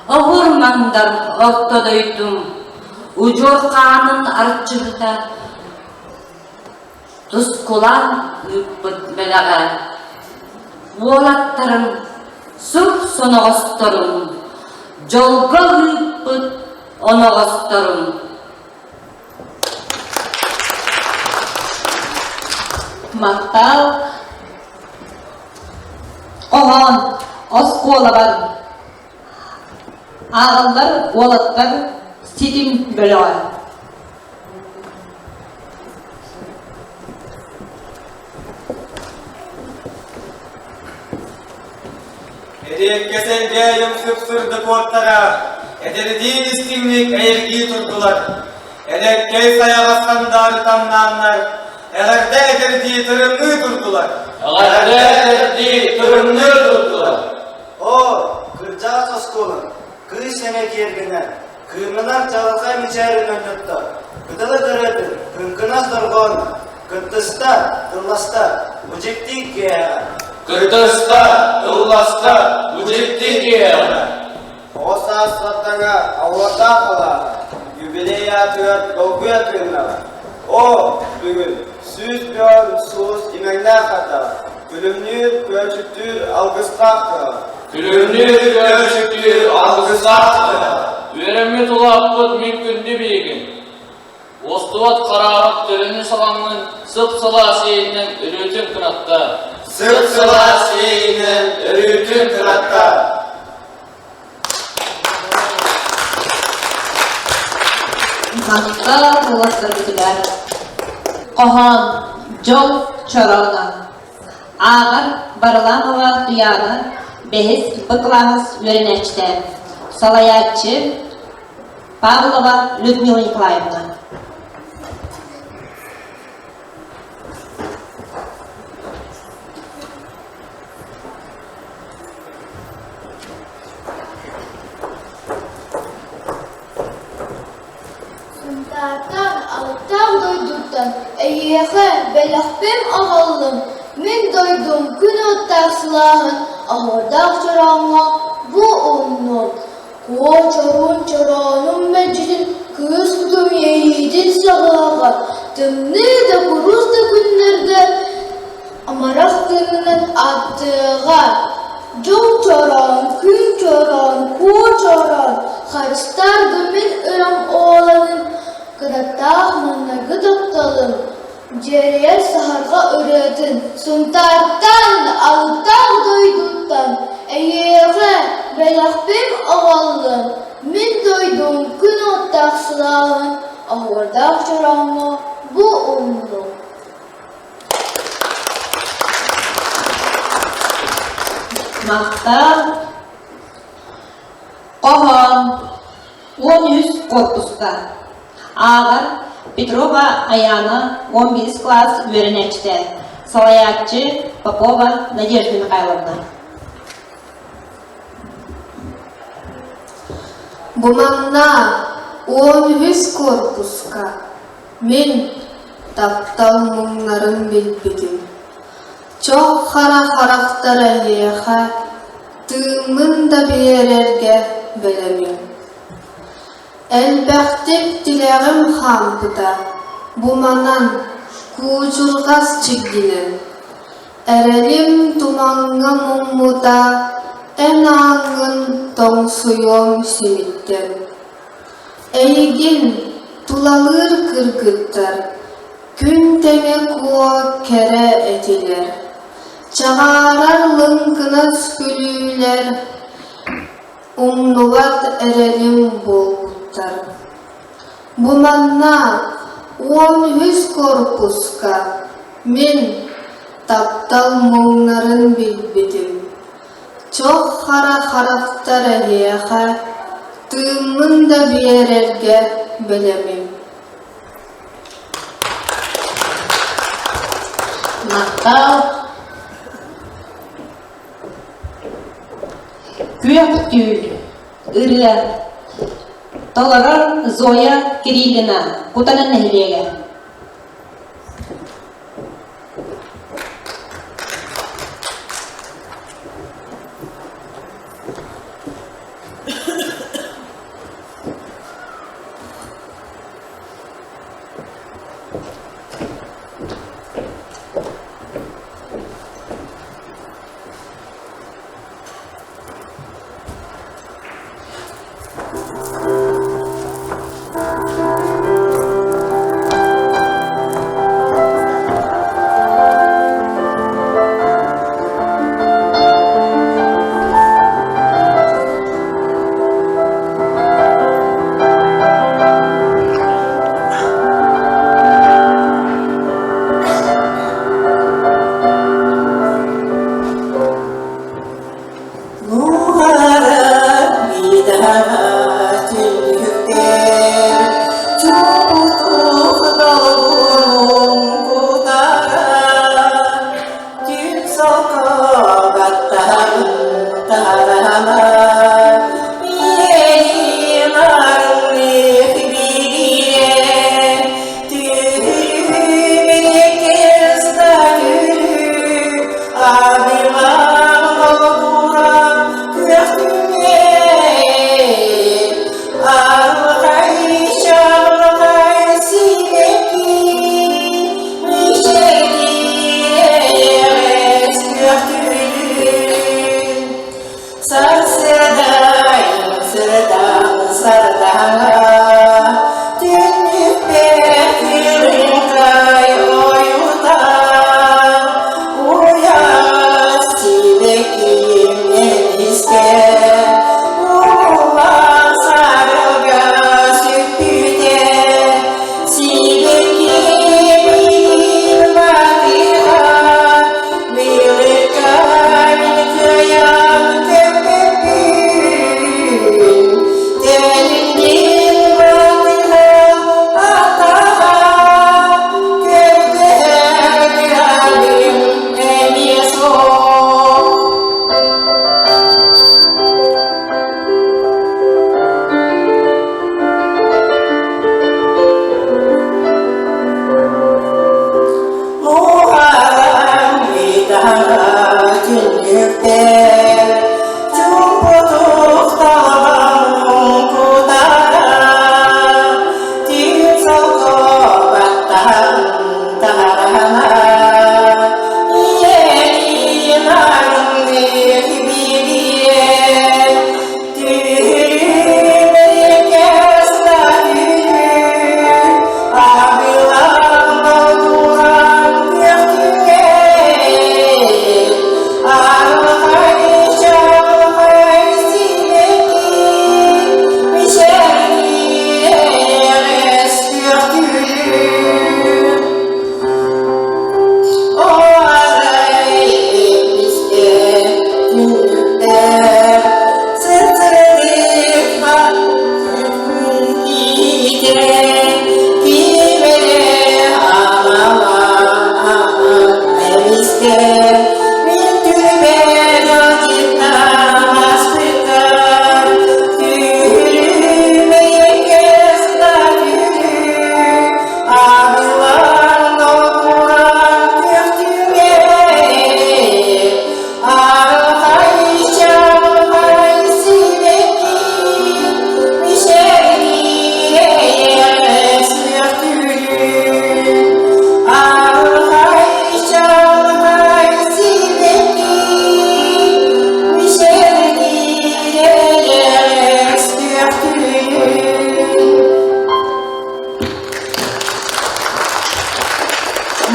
Оһур мандар орто дойдум удьуор хаанын арчыһыта тускулаан ыыппыт бэлэҕэ. Уолаттарым сур соноҕосторум дьолго ыыппыт оноҕосторум. Махтал Хоһоон оскуолабар ааҕаллар уолаттар ситим бөлөҕө. Эриэккэ сэргээйим сып-сырдык уоттара, эдэрдиин истиҥник эйэргии турдулар. Элэккэй сайаҕас сандаары тамнааннар, эҕэрдэ этэрдии тырымныы турдулар. Эҕэрдэ этэрдии тырымныы турдулар. Оо, кырдьаҕас оскуолам, кыыс эмэ киэргэнэ, кыымнанар чаҕылхай мичээрин өннөттө, кытылы кырыатын, кыҥкынас дорҕоон, кыттыста, тылласта, бу дьикти киэһэҕэ. Кыттыста, тылласта, бу дьикти киэһэҕэ. Оҕо саас сардаҥа оһуордаах алааһа, юбилей аатыгар долгуйа тыыннаҕа. Оо, бүгүн 101 сулус имэҥнээх хатаҕа, күлүмнүүр, күөчүктүүр алгыстаах тыаҕа. Күлүмнүүр, күөчүктүүр алгыстаах тыаҕа. Үөрэммит улааппыт мин күндү биһигин. Уостубат хараабыт төлөнү салаҥҥын сып-сылаас иэйинэн өрүүтүн кынатта. Сып-сылаас иэйинэн өрүүтүн кынатта. Махтал уолаттарбытыгар. Хоһоон Дьол чорооно. Ааҕар Варламова Туйаана бэһис Б кылаас үөрэнээччитэ. Салайааччы Павлова Людмила Николаевна. Сунтаартан, алыптаах дойдуттан эйиэхэ бэлэхпин аҕаллым. Мин дойдум күн уоттаах сылааһын оһуордаах чорооҥҥо бу ууннум. Куо чоруун чороонум мэлдьитин кыыс кутум иэйиитин саҕыаҕа, тымныы да курус да күннэргэ амарах тыынынан ааттыаҕа. Дьол чороон, күн чороон, куо чороон, харыстаар да мин ырам ооланын, кынаттаах маҥнайгы тапталым, дьиэрэйэр саһарҕа ырыатын Сунтаартан, алыптаах дойдуттан эйиэхэ бэлэхпин аҕаллым, мин дойдум күн уоттаах сылааһын оһуордаах чорооҥҥо бу ууннум. Махтал Хоһоон 13 корпуска Ааҕар Петрова Айаана 11 класс үөрэнээччитэ Салайааччы Попова Надежда Михайловна Бу манна 13 корпуска Мин таптал муҥнарын билбитим, чох хара харахтар эйиэхэ тыыммын да биэрэргэ бэлэмим. Элбэхтик тилэҕим хаампыта, бу манан куучурҕас чигдинэн, эрэлим тумаҥҥа муммута, эн ааҥҥын тоҥсуйуом симиттэн. Эйигин тулалыыр кыргыттар күн тэҥэ куо кэрэ этилэр, чаҕаарар лыҥкынас күлүүлэр умнубат эрэлим буолбуттар. Бу манна 13 корпуска мин таптал муҥнарын билбитим. Чох хара харахтар эһиэхэ тыыммын да биэрэргэ бэлэмим. Махтал. Күөх түүл ырыа толорор Зоя Кириллина Кутана нэһилиэгэ.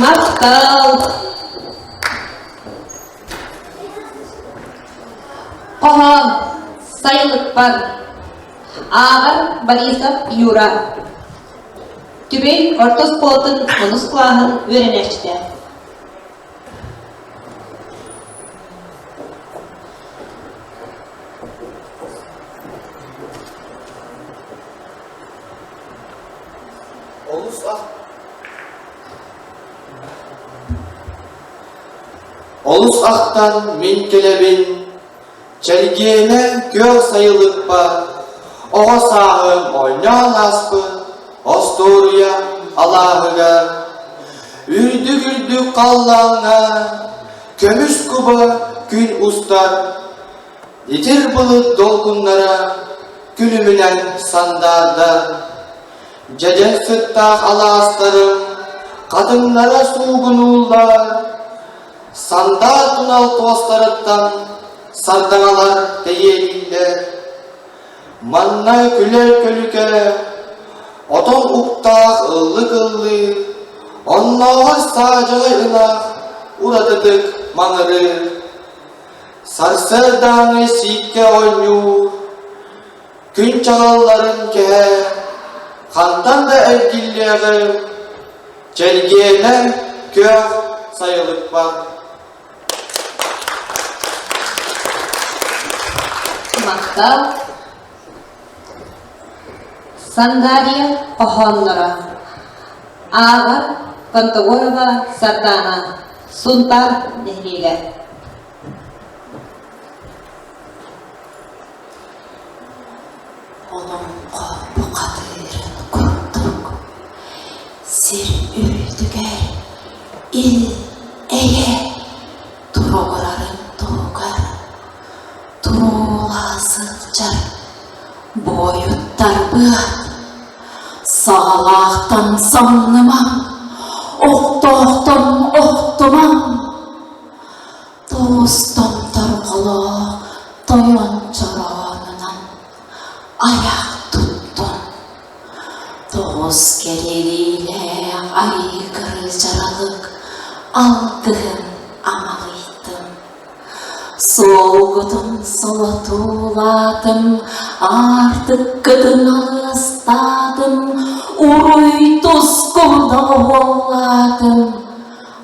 Махтал! Хоһоон сайылыкпар ааҕар Борисов Юра Түбэй орто оскуолатын онус кылааһын үөрэнээччитэ. Олус ах Олус ахтан мин кэлэбин, Чэлгиэнэ күөх сайылыкпар, Оҕо сааһым оонньоон ааспыт Остуоруйа алааһыгар. Үрдүк-үрдүк халлааҥҥа Көмүс куба күн устар, Итир былыт долгуннара Күлүмүнэн сандаардар. Дьэдьэн сыттаах алаастарым хатыҥнара суугунууллар, сандаар тунал туостарыттан сардаҥалар тэйиэлииллэр. Манна күлэр көлүкэ, отон уктаах ыллык ыллыыр, оннооҕор саадьаҕай ынах уратытык маҥырыыр. Сарсыардааҥы сииккэ оонньуур, Күн чаҕылларын кэһэ, хантан да эргиллиэҕим, Чэлгиэнэ күөх сайылыкпар. Махтал. Сандария хоһоонноро. Ааҕар Контогорова Сардаана. Сунтаар нэһилиэгэ. Олоҥхо бухатыырын курдук сир үрдүгэр ил-эйэ туругурарын туһугар туруулаһа сылдьар буойуттарбыат саҕалаахтан самнымаҥ, охтоохтон охтумаҥ Туустан торҕолоох тойон чороонунан айах туттун. Тоҕус кэриэлиилээх айыы дьаралык алгыһын амалыйтын. Суолгутун солотуулаатым, аартыккытын алыастаатым, уруй тускун доҕуһуоллаатым.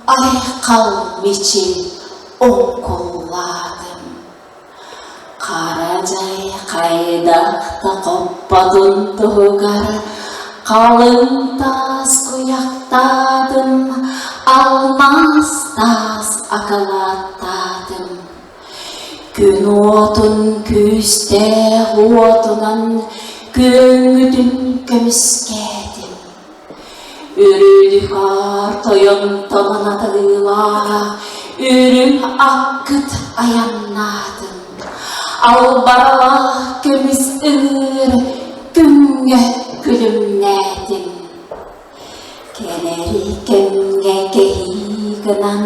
Айхал мичил оҥкуллаатым Хара дьай хайдах да хоппотун туһугар халыҥ таас куйахтаатым, алмаас таас акылааттаатым. Күн уотун күүстээх уотунан күөҥҥүтүн көмүскээтим. Үрүлүхаар тойонтон атыылаах үрүҥ аккыт айаннаатын. Албаралаах көмүс ыҥыыр күҥҥэ күлүмнээтин. Кэлэр кэмҥэ кэһии гынан,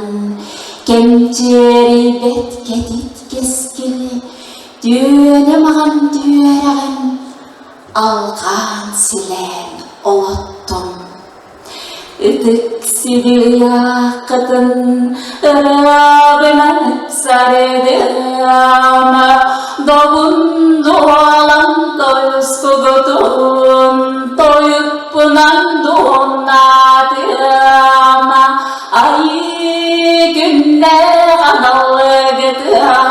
кэмчиэрийбэт кэтит кэскил, түөнэ маҕан түөрэҕин алҕаан силээн олоттум. Ытык сири ыйааххытын ырыабынан сарыдыама, добун дуолан тойускугутун тойукпунан дуоннаатыама, айыы күннээх аналыгытыан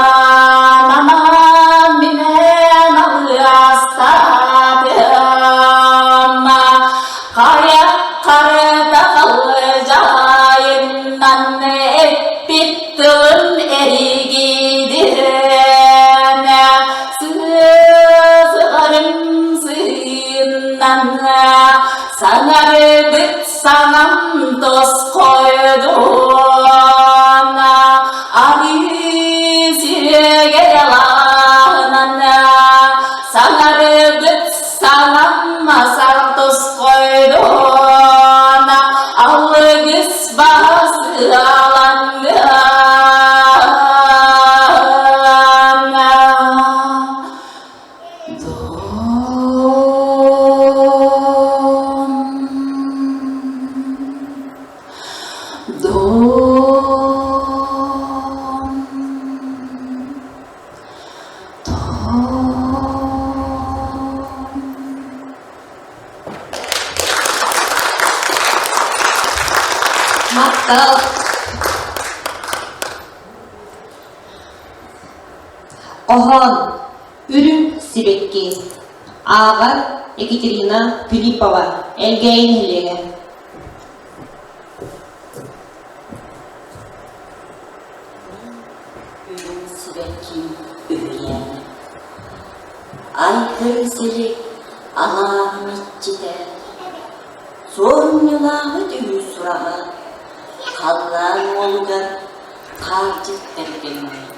анаан минээн алыастаатыама, хайа харыта халдьаайыннан эппит тылын эригиидиэн сыарым сыыннан саҥарбыт саҥам тосхойдуон арыы сиэгэлаһынан саҥарбыт саҥам масар тосхойдуон алгыс Махтал. Хоһоон Үрүҥ сибэкки. Ааҕар Екатерина Филиппова, Элгээйи нэһилиэгэ. Үрүҥ сибэкки үһүйээнэ Айгыр силик алааһым иччитэ Суорумньулаабыт үһү сураҕа Халлаан уолугар хаалдьыт бэргэммит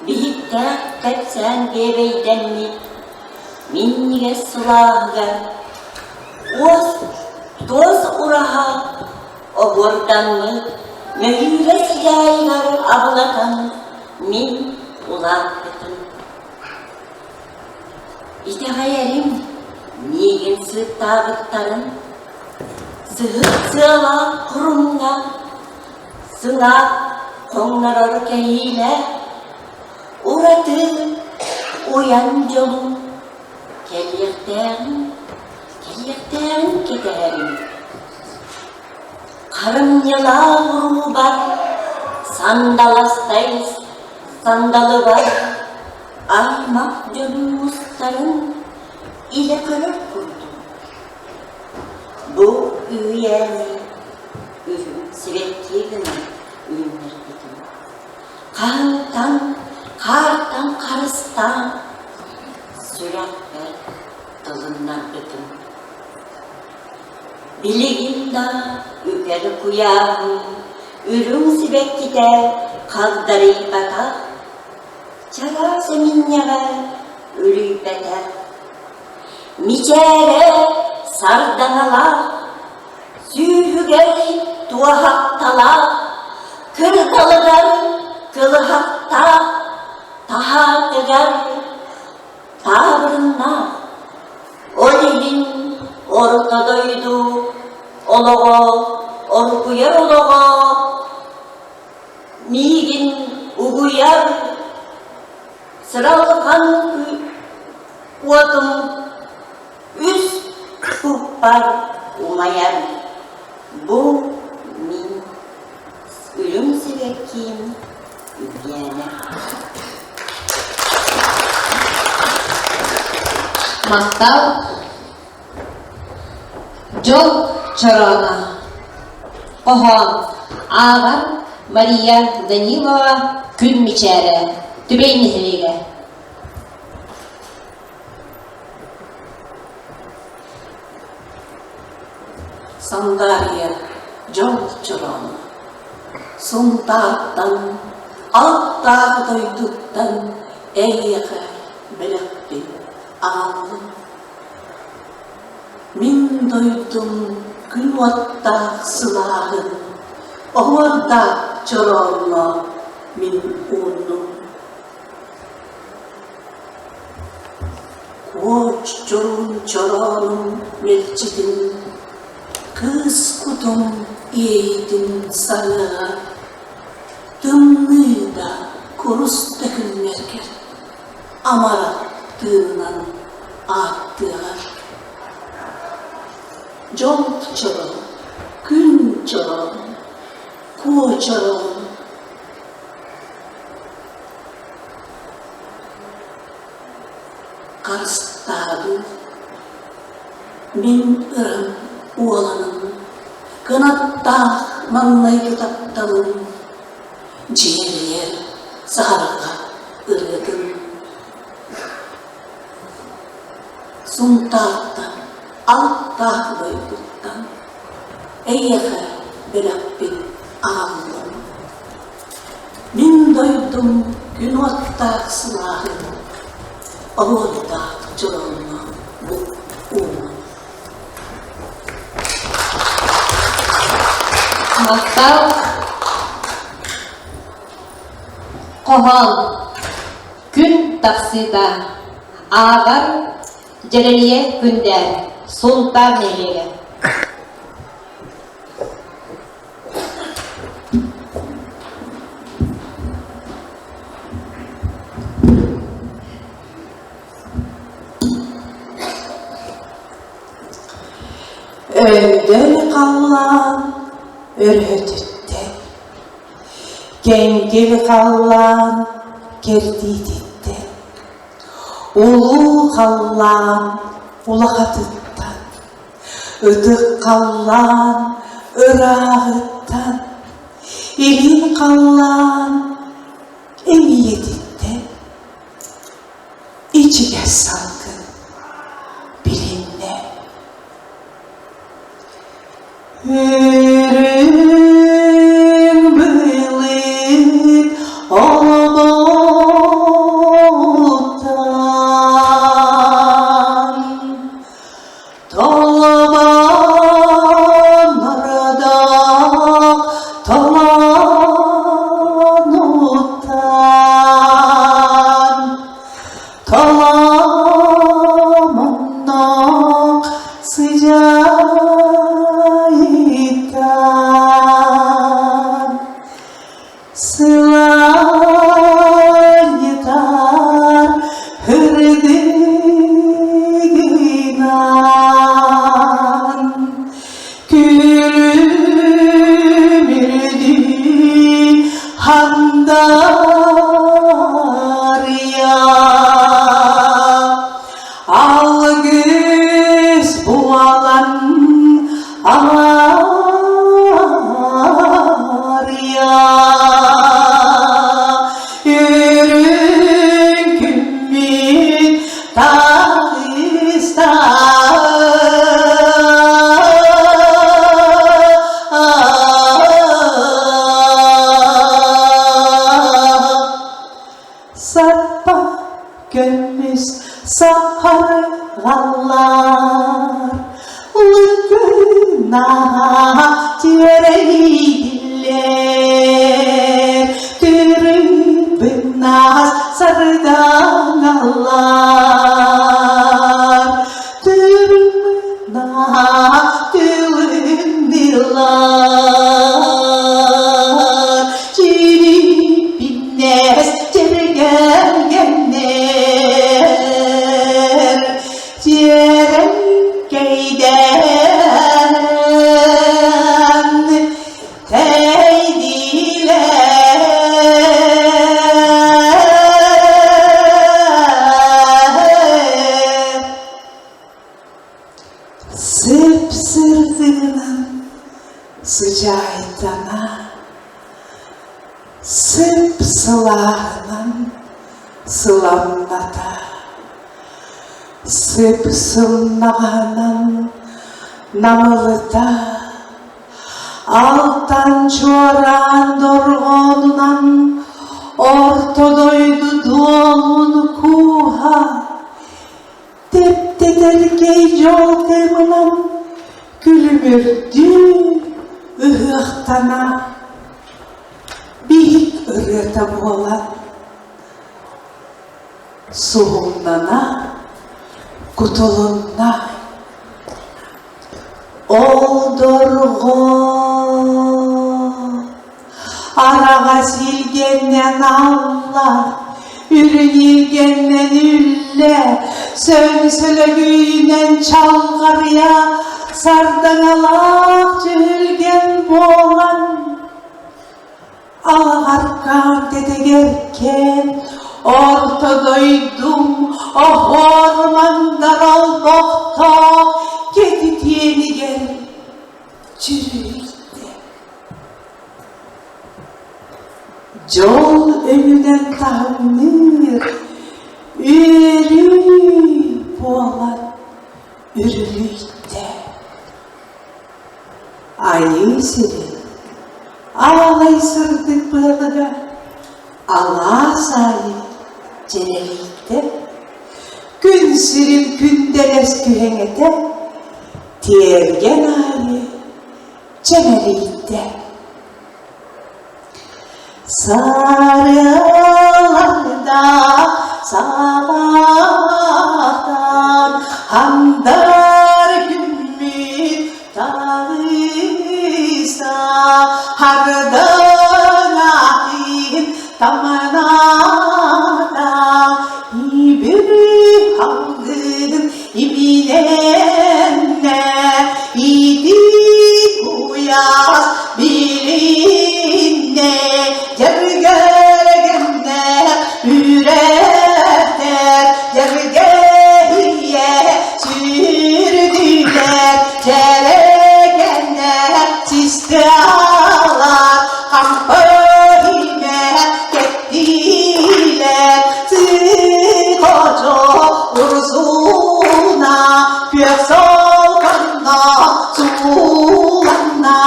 Биһиктээх кэпсээн биэбэйдэммит Минньигэс сылааһыгар Уос туос ураһа Оһуордаммыт мөһүүрэ сыдьаайыгар абылатан мин улааппытым. Итэҕэйэрим миигин сыыттаабыттарын, сыһыт сыалаах курумҥа сыҥаах хоҥнорор кэһиилээх, ураты уйан дьолу кэлиэхтээҕин, кэлиэхтээҕин кэтэһэрим. Харымньылаах уруубар, сандаластай сандалыбар аймах дьонум мустарын илэ көрөр курдук. Бу үһүйээни үһүн сибэкки гынан үүннэрбитим. Хаһыҥтан, хаартан харыстаан сүрэхпэр тылыннарбытым. Билигин да үкэр куйааһын үрүҥ сибэккитэ хагдарыйбатах, чараас эминньэҕэ үлүйбэтэх. Мичээрэ сардаҥалаах, сүүһүгэр туоһахталаах, кырдалыгар кылыһахтаах, таһаатыгар таабырыннаах. Ол иһин орто дойду олоҕо оргуйар олоҕо миигин угуйар сыралҕан уотум үс куппар умайар бу мин үрүҥ сибэккиим үһүйээнэ Махтал Дьол чорооно Хоһоон Ааҕар Мария Данилова Күн мичээрэ. Түбэй нэһилиэгэ. Сандаарыйа дьол чороон Сунтаартан, алыптаах дойдуттан эйиэхэ бэлэхпин аҕаллым. Мин дойдум күн уоттаах сылааһын, оһуордаах чороонно мин ууннум. Куоч чоруун чороонум мэлдьитин, кыыс кутум иэйиитин саныаҕа, тымныы да курус да күннэргэр амарах тыынынан ааттыаҕа. Дьол чороон, күн чороон, куо чороон Харыстаабын мин ырам уоланын, кынаттаах маҥнайгы тапталым, дьиэлийэр саһарҕа ырыатын. Сунтаартан, алыптаах дойдуттан эйиэхэ бэлэхпин аҕаллым. Мин дойдум күн уоттаах сылааһын, оһуордаах чороонно бу уунум. Махтал. Хоһоон. Күн тахсыыта. Ааҕар Дьэрэлийэ Күндээр. Сунтаар нэһилиэгэ. Өндөл халлаан өрүһүтүттэн, кэҥкил халлаан кэрдиититтэн, улуу халлаан улахатыттан Ытык халлаан ырааҕыттан, илин халлаан эҥийэтиттэн ичигэс салгын билиннэ. Үрүҥ былыт олоботтан Толобонордоох толоонуттан, толомонноох сыдьаайыттан, Сылаанньытар ырдыгынан күлүмүрдүү хандарыйа алгыс буолан Арыйа үрүҥ күммүт таҕыста Саппа көмүс саһарҕаллар лыҥкынаһа түөрэйдилэр түрүбүннаас сардаҥалар түрүбүннаа түлүннүлар Чирипиннэс чэргэргэннэр тиэрэҥкэйдээн тэйдилэр. Сып-сырдыгынан сыдьаайдана, сып-сылааһынан. сыламната, сып-сымнаҕаһынан намылыта, алтан чуораан дорҕоонунан орто дойду дуолун кууһа, тэптэтэркэй дьол кыымынан күлүмүрдүү ыһыахтана, биһик ырыата буолан суһумнана кутулунна. Ол дорҕоон араҕас илгэннэн алла, үрүҥ илгэннэн үллэ, сөҥсөлөгүйүнэн чалҕарыйа, сардаҥалаах дьүһүлгэн буолан Алаҕаркаан тэтэгэркээн, орто дойдум оһуор мандар олбохтоох кэтитиэнигэр дьүрүһүйдэ. Дьол өҥүнэн таһымныыр үөрүү буолан үрүлүйдэ. Айыы сирин аалай сырдык быалыга алаас аайы дьэрэлийдэ, күн сирин күндэлэс күһэҥэтэ тиэргэн аайы чэмэлийдэ. Сарыаларда саҕахтан хандар күммүт таҕыса хардан атын таманата ибири халгын ибинэннэ ити куйаас билиннэ дьэргэргэннэ үрэхтэр дьэргэһийэ сүүрдүлэр дьэрэкэннэ систалар хампа иһимэ кэттилэр сыхочо урсуна күөх солконно сууланна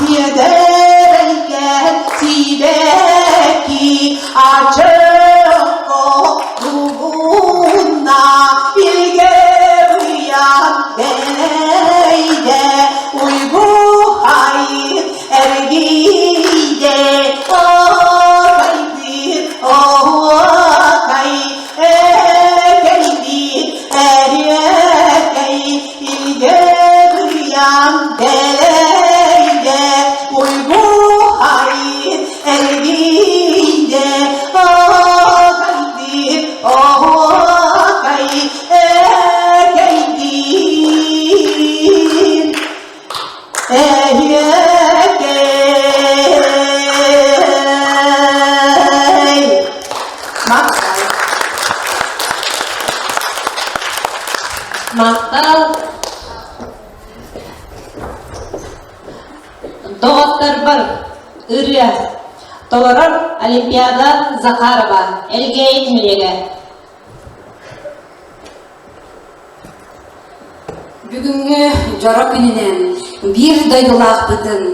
иэдэрэйгэн сибэкки ачыкко тугунна илгэ быйан дэлэйдэ уйгу хайын эргийдэ оокайдыыр оокай экэйдиир эриэкэй илгэ быйан дэлэйдэ уйгу хайын эргийдэ оокайдыыр оокай экэйдиир Эһиэкэй Махтал. Доҕотторбор ырыа толорор Олимпиада Захарова Элгээйи нэһилиэгэ. Бүгүҥҥү дьоро күнүнэн биир дойдулаахпытын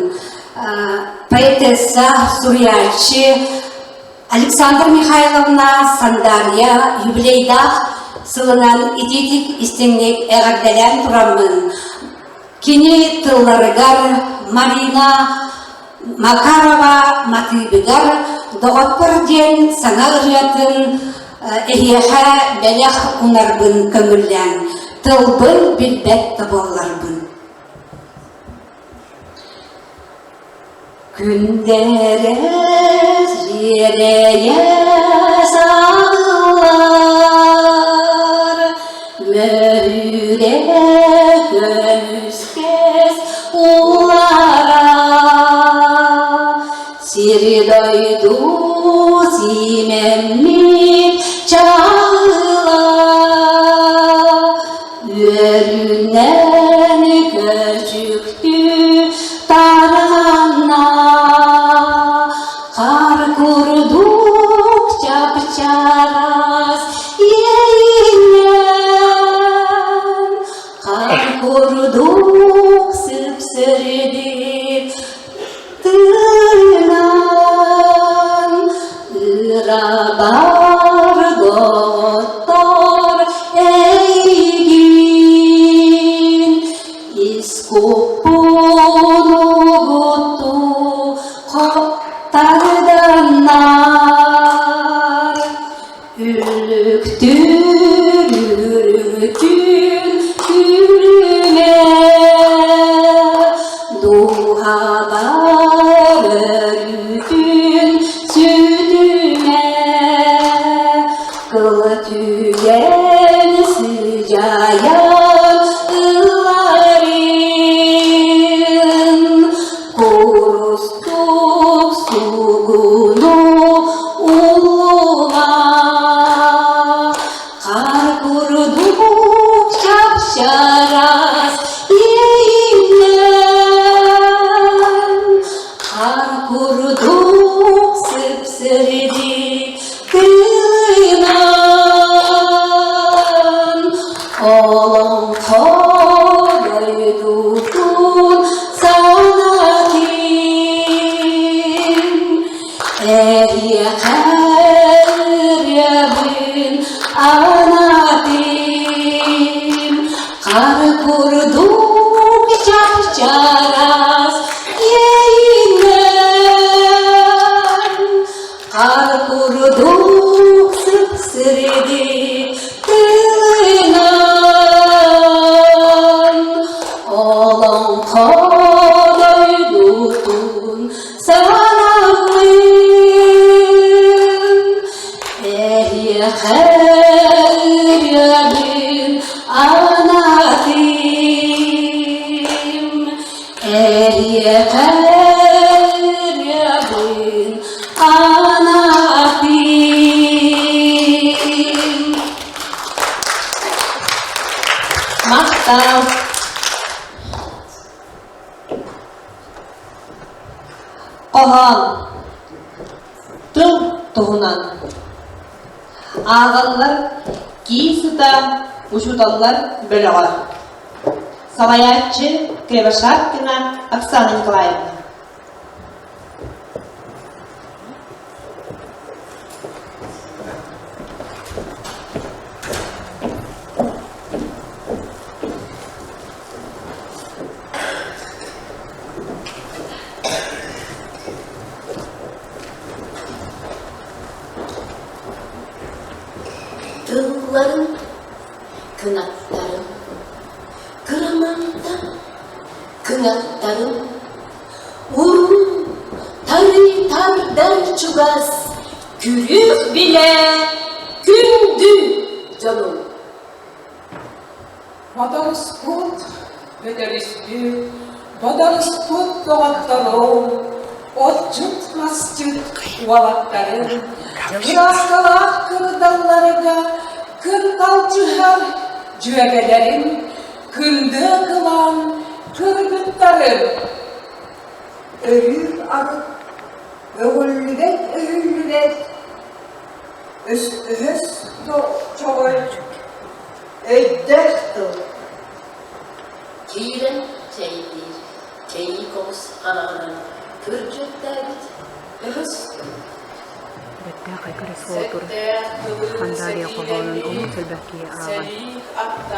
поэтесса, суруйааччы Александра Михайловна Сандаарыйа юбилейдаах сылынан итиитик истиҥник эҕэрдэлээн тураммын, кини тылларыгар Марина Макарова матыыбыгар «Доҕоттор» диэн саҥа ырыатын эһиэхэ бэлэх унарбын көҥүллээн, тылбын билбэт да буолларбын. Күндээрэ дьиэрэйэ саҕыллар, мөһүүрэ көмүскэс улара, сири-дойду симэммит чаҕыла, Үөрүүнэн көчүктүү тарҕанна, хаар курдук чап-чараас. Буолар өрүүтүн сүтүмэ, кыл түгэн сыдьаайан ыларын, курустук сугуну уллума, Хаар курдук чап-чараас иэйиилээн, Хаар курдук сып-сырдык тыынан, Олоҥхо дойдутун санатыым. Эһиэхэ ырыабын анатым, Хар курдук чап-чараас иэйиинэн, Хар курдук сып-сырдык тылынан, Олоҥхо дойдутун Саҥалыын эһиэхэ ырыабын анатым, эһиэхэ ырыабын анатым. Махтал! Хоһоон Тыл туһунан Ааҕаллар кии сыта учууталлар бөлөҕө Салайааччы Кривошапкина Оксана Николаевна Тылларым, кынаттарым, кырамантан кыҥаттарым, уруу тарый тардар чугас, күрүөх билэ күндү дьонум. Бодоруспут, бөтөрүспүт, бодоруспут доҕотторум, отчут-масчыт уолаттарым, кырааскалаах кырдалларга кынталдьыһар дьүөгэлэрим, кындыа кылаан кыргыттарым. Өрүү арыт, өҕүллүбэт-өһүллүбэт, өс чоҕой Өйдөөх тыл Киирэн чэйдиир, чэйи оҕус хараҕынан күрдьүөттээбит өһөс тыл. Бэртээхэй кыра суол Хандаарыйа хоһоонун омук элбэх киһи ааҕан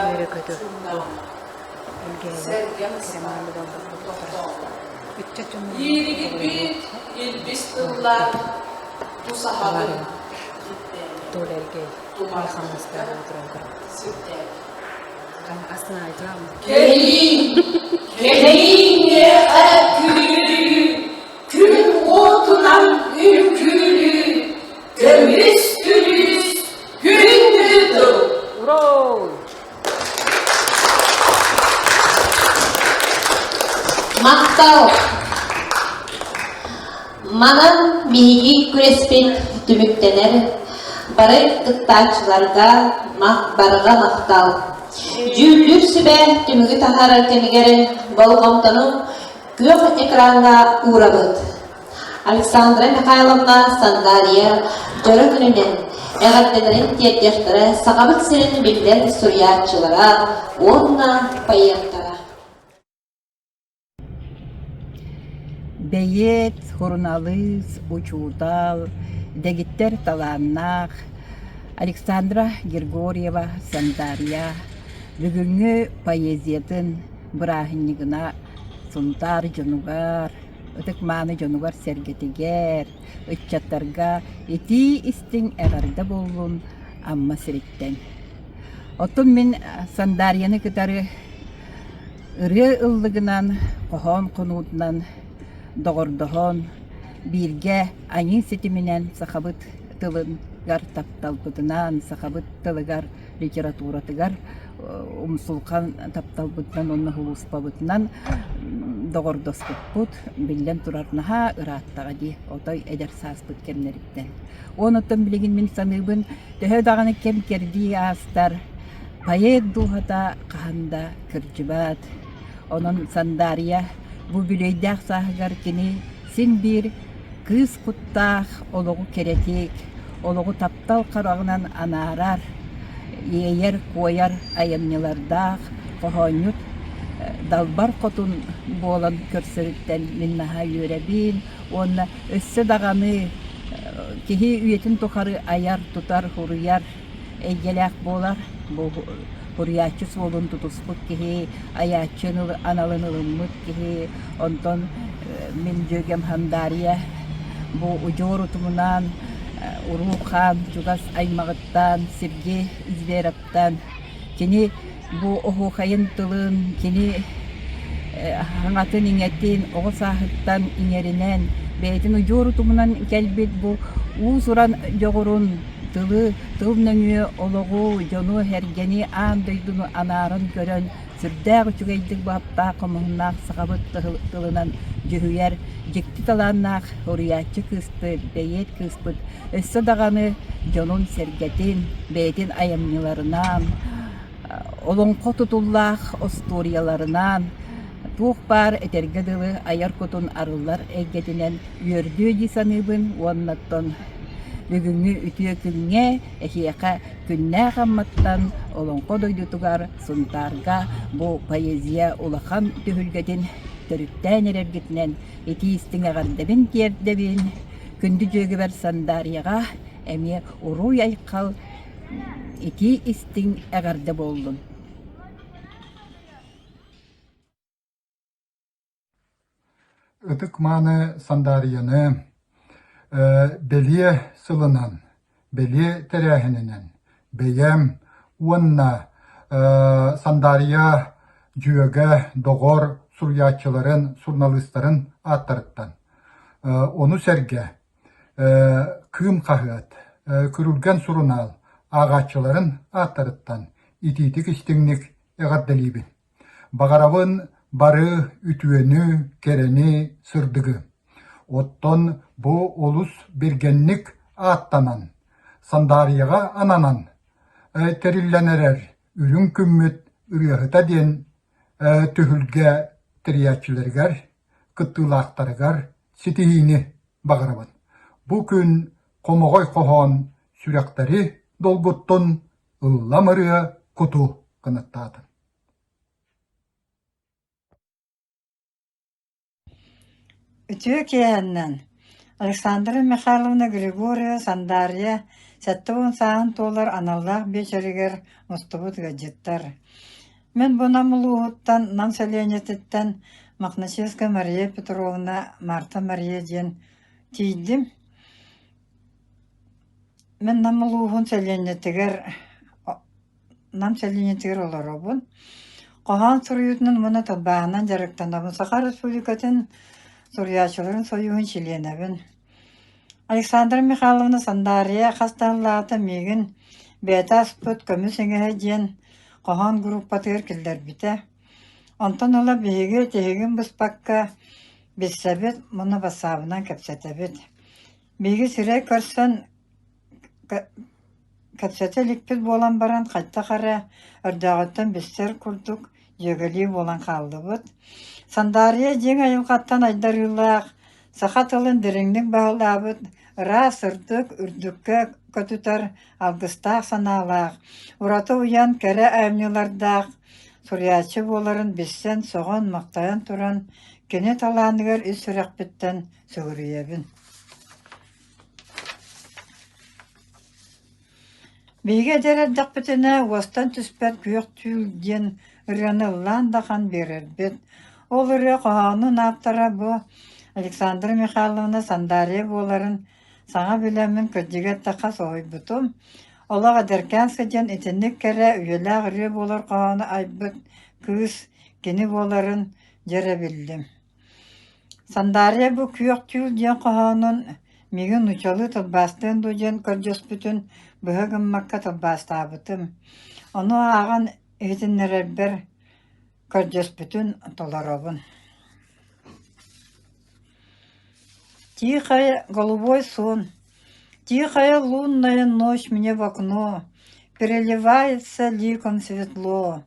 үөрэ-көтө Элгээйи кэрэмааны далбаппыттара. Ыччат дьоннорун Ииригирбит илбис тыллар тусаһабын Толя Элгэй Кэлиий, кэлиий миэхэ күлүү, күн уотунан үҥкүүлүү, көмүс күлүүс күндү тыл. Махтал! Манан биһиги күрэспит түмүктэнэр. Бары кыттааччыларга барҕа махтал. Дьүүллүүр сүбэ түмүгү таһаарар кэмигэр болҕомтону күөх экраҥҥа уурабыт. Александра Михайловна Сандаарыйа дьоро күнүнэн эҕэрдэлэрин тиэрдиэхтэрэ Сахабыт сирин биллэр суруйааччылара уонна поэттара. Бэйиэт, суруналыыс, учуутал, дэгиттэр талааннаах Александра Григорьева Сандаарыйа бүгүҥҥү поэзиятын бырааһынньыгына Сунтаар дьонугар, ытык-мааны дьонугар-сэргэтигэр, ыччаттарга итии-истиҥ эҕэрдэ буоллун Амма сириттэн. Оттон мин Сандаарыйаны кытары Ырыа ыллыгынан, хоһоон хонуутунан. доҕордоһон, бииргэ айыы ситиминэн сахабыт тылыгар тапталбытынан, сахабыт тылыгар, литературатыгар умсулҕан тапталбытынан уонна сулууспабытынан доҕордоспуппут биллэн турар наһаа ырааттаҕа дии отой эдэр сааспыт кэмнэриттэн. Онуттан билигин мин саныыбын төһө даҕаны кэм кэрдии аастар поэт дууһата хаһан да кырдьыбат. Онон Сандаарыйа бу бүлүөйдээх сааһыгар кини син биир кыыс куттаах, олоҕу кэрэтик, олоҕу таптал хараҕынан анаарар, иэйэр-куойар айымньылардаах хоһоонньут далбар хотун буолан көрсөрүттэн мин наһаа үөрэбин уонна өссө даҕаны киһи үйэтин тухары айар-тутар, суруйар эйгэлээх буолар. Бу суруйааччы суолун тутуспут киһи, айааччы аналын ылыммыт киһи, онтон мин дьүөгэм Хандаарыйа бу удьуор утумунаан уруу-хаан чугас аймаҕыттан Сергей Зверевтан кини бу оһуохайын тылын, кини хаҥатын-иҥэтин оҕо сааһыттан иҥэринэн, бэйэтин удьуор утумунан кэлбит бу уус-уран дьоҕурун тылы, тыл нөҥүө олоҕу, дьону-сэргэни, аан дойдуну анааран көрөн, сүрдээх үчүгэйдик баһаптаах хомуһуннаах сахабыт тылынан дьүһүйэр дьикти талааннаах уруйааччы кыыспыт, бэйиэт кыыспыт өссө даҕаны дьонун-сэргэтин, бэйэтин айымньыларынан, олоҥхо тутуллаах остуоруйаларынан туох баар этэргэ дылы айар кутун арыллар эйгэтинэн үөрдүө дии саныыбын уонна оттон бүгүҥҥү үтүө күҥҥэ эһиэхэ күннээх Амматтан Олоҥхо дойдутугар Сунтаарга бу поэзия улахан түһүлгэтин төрүттээн эрэргитинэн итии истиҥ эҕэрдэбин тиэрдэбин. Күндү дьүөгэбэр Сандаарыйаҕа эмиэ уруй-айхал итии истиҥ эҕэрдэ буоллун. Ытык мааны Сандаарыйаны бэлиэ сылынан, бэлиэ тэрээһининэн бэйэм уонна Сандаарыйа дьүөгэ, доҕор суруйааччыларын, суруналыыстарын ааттарыттан, ону сэргэ Кыым хаһыат, Күрүлгэн сурунаал ааҕааччыларын ааттарыттан итиитик-истиҥник эҕэрдэлиибин. Баҕарабын бары үтүөнү, кэрэни, сырдыгы. Оттон бу олус биргэнник ааттанан, Сандаарыйаҕа ананан тэриллэн эрэр Үрүҥ күммүт ырыаһыта диэн түһүлгэ тэрийээччилэригэр, кыттыылаахтарыгар ситиһиини баҕарабын. Бу күн хомоҕой хоһоон сүрэхтэри долгуттун, ыллам ырыа куту кынаттаатын. Үтүө киэһэннэн Александра Михайловна Григорьева Сандаарыйа 70 сааһын туолар аналлаах биэчэригэр мустубут ыалдьыттар. Мин бу Нам улууһуттан, Нам сэлиэнньэтиттэн Мохначевская Мария Петровна, Марта Мария диэн тиийдим. Мин Нам улууһун сэлиэнньэтигэр Нам сэлиэнньэтигэр олоробун. Хоһоон суруйуутунан уонна тылбааһынан дьарыктанабын. Саха Республикатын Суруйааччыларын сойууһун чилиэнэбин. Александра Михайловна Сандаарыйа хас да сыллааҕыта миигин бэйэтэ аспыт «Көмүс иҥэһэ» диэн хоһоон группатыгар киллэрбитэ. Онтон ыла биһиги тиһигин быспакка билсэбит уонна бассаабынан кэпсэтэбит. Биһиги сирэй көрсөн Кэпсэтэ иликпит буолан баран хайдах эрэ өрдөөҕүттэн билсэр курдук дьүөгэлии буолан хааллыбыт. Сандаарыйа дьиҥ айылҕаттан айдарыылаах, саха тылын дириҥник баһылаабыт, ыраас, сырдык, үрдүккэ көтүтэр алгыстаах санаалаах, ураты уйан кэрэ айымньылардаах суруйааччы буоларын билсэн, сөҕөн-махтайан туран, кини талааныгар ис сүрэхпиттэн сүгүрүйэбин. Биһиги эдэр эрдэхпитинэ уостан түспэт күөх түүл диэн ырыаны ыллаан да ахан биэрэрбит. Ол ырыа хоһоонун ааптара бу Александра Михайловна Сандаарыйа буоларын саҥа билэммин кырдьыга эттэххэ соһуйбутум. Олох эдэркээн сылдьан итинник кэрэ, үйэлээх ырыа буолар хоһоону айбыт кыыс кини буоларын дьэ эрэ биллим. Сандаарыйа бу Күөх түүл диэн хоһоонун миигин нууччалыы тылбаастыан дуу диэн көрдөспүтүн быһа гыммакка тылбаастаабытым. Ону ааҕан иһитиннэрэрбэр көрдөспүтүн толоробун. Тихая голубой сон, тихая лунная ночь мне в окно переливается ликом светло,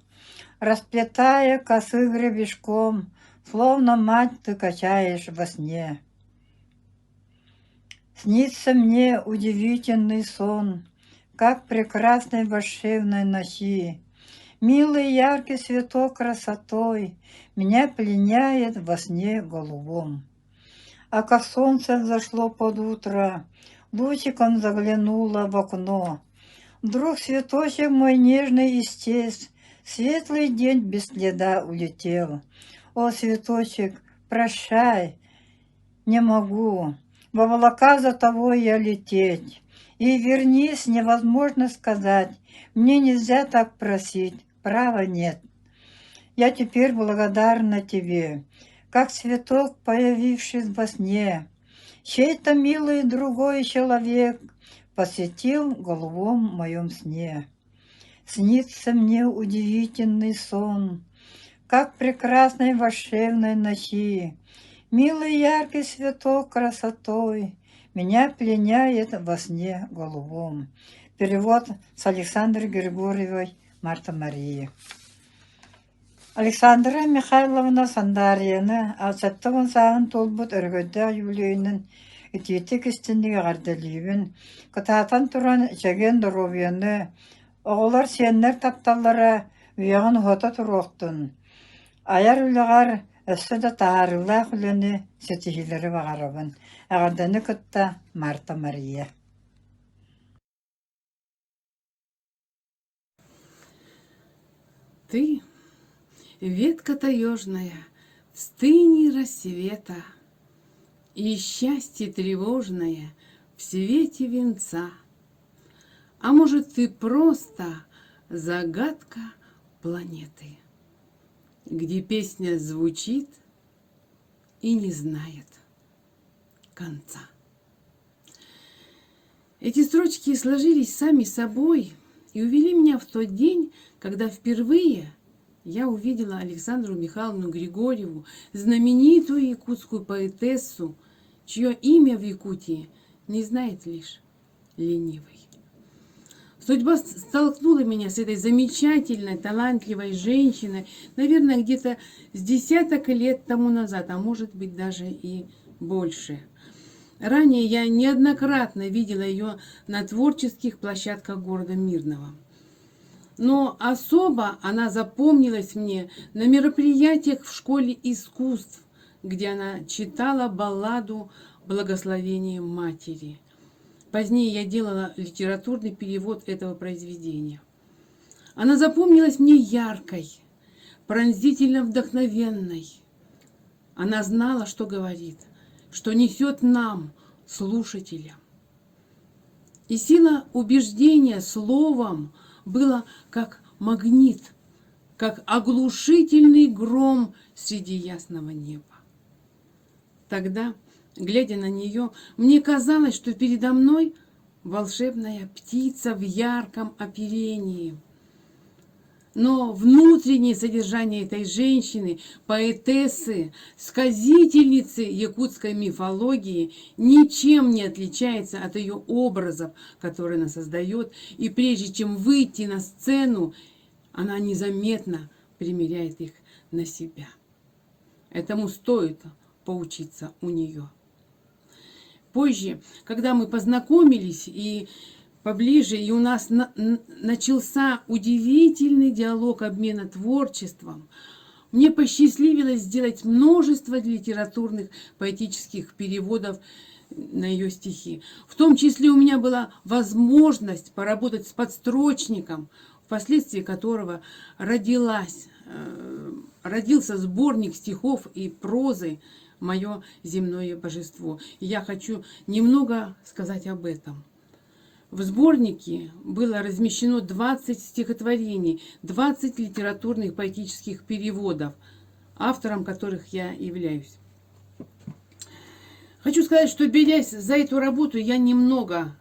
расплетая косы гребешком, словно мать ты качаешь во сне. Снится мне удивительный сон, как прекрасной волшебной ночи. Милый яркий цветок красотой Меня пленяет во сне голубом. А как солнце взошло под утро, Лучиком заглянуло в окно. Вдруг цветочек мой нежный исчез, Светлый день без следа улетел. О, цветочек, прощай, не могу, В облака за тобой я лететь. И вернись, невозможно сказать, Мне нельзя так просить, права нет. Я теперь благодарна тебе, Как цветок, появившись во сне. Чей-то милый другой человек Посетил в голубом моем сне. Снится мне удивительный сон, Как прекрасной волшебной ночи Милый яркий цветок красотой Меня пленяет во сне голубом. Перевод с Александрой Григорьевой Марта Марии. Александра Михайловна Сандаарыйаны 70 сааһын туолбут өрөгөйдөөх үбүлүөйүнэн итиитик истинник эҕэрдэлиибин, кытаатан туран чэгиэн доруобуйаны, оҕолор, сиэннэр тапталлара үйэҕин уһата туруохтун, айар үлэҕэр өссө да таһаарыылаах үлэни, ситиһиилэри баҕарабын. Эҕэрдэни кытта Марта Мария. Ты, ветка таежная, в стыни рассвета И счастье тревожное в свете венца. А может, ты просто загадка планеты, Где песня звучит и не знает конца. Эти строчки сложились сами собой и увели меня в тот день, когда впервые я увидела Александру Михайловну Григорьеву, знаменитую якутскую поэтессу, чье имя в Якутии не знает лишь ленивый. Судьба столкнула меня с этой замечательной, талантливой женщиной, наверное, где-то с десяток лет тому назад, а может быть даже и больше. Ранее я неоднократно видела ее на творческих площадках города Мирного. Но особо она запомнилась мне на мероприятиях в школе искусств, где она читала балладу «Благословение матери». Позднее я делала литературный перевод этого произведения. Она запомнилась мне яркой, пронзительно вдохновенной. Она знала, что говорит, что несет нам, слушателям. И сила убеждения словом была как магнит, как оглушительный гром среди ясного неба. Тогда, глядя на нее, мне казалось, что передо мной волшебная птица в ярком оперении. Но внутреннее содержание этой женщины, поэтессы, сказительницы якутской мифологии ничем не отличается от ее образов, которые она создает. И прежде чем выйти на сцену, она незаметно примеряет их на себя. Этому стоит поучиться у нее. Позже, когда мы познакомились и поближе, и у нас на начался удивительный диалог обмена творчеством, мне посчастливилось сделать множество литературных поэтических переводов на ее стихи. В том числе у меня была возможность поработать с подстрочником, впоследствии которого родилась, э, родился сборник стихов и прозы «Мое земное божество». И я хочу немного сказать об этом. В сборнике было размещено 20 стихотворений, 20 литературных поэтических переводов, автором которых я являюсь. Хочу сказать, что берясь за эту работу, я немного,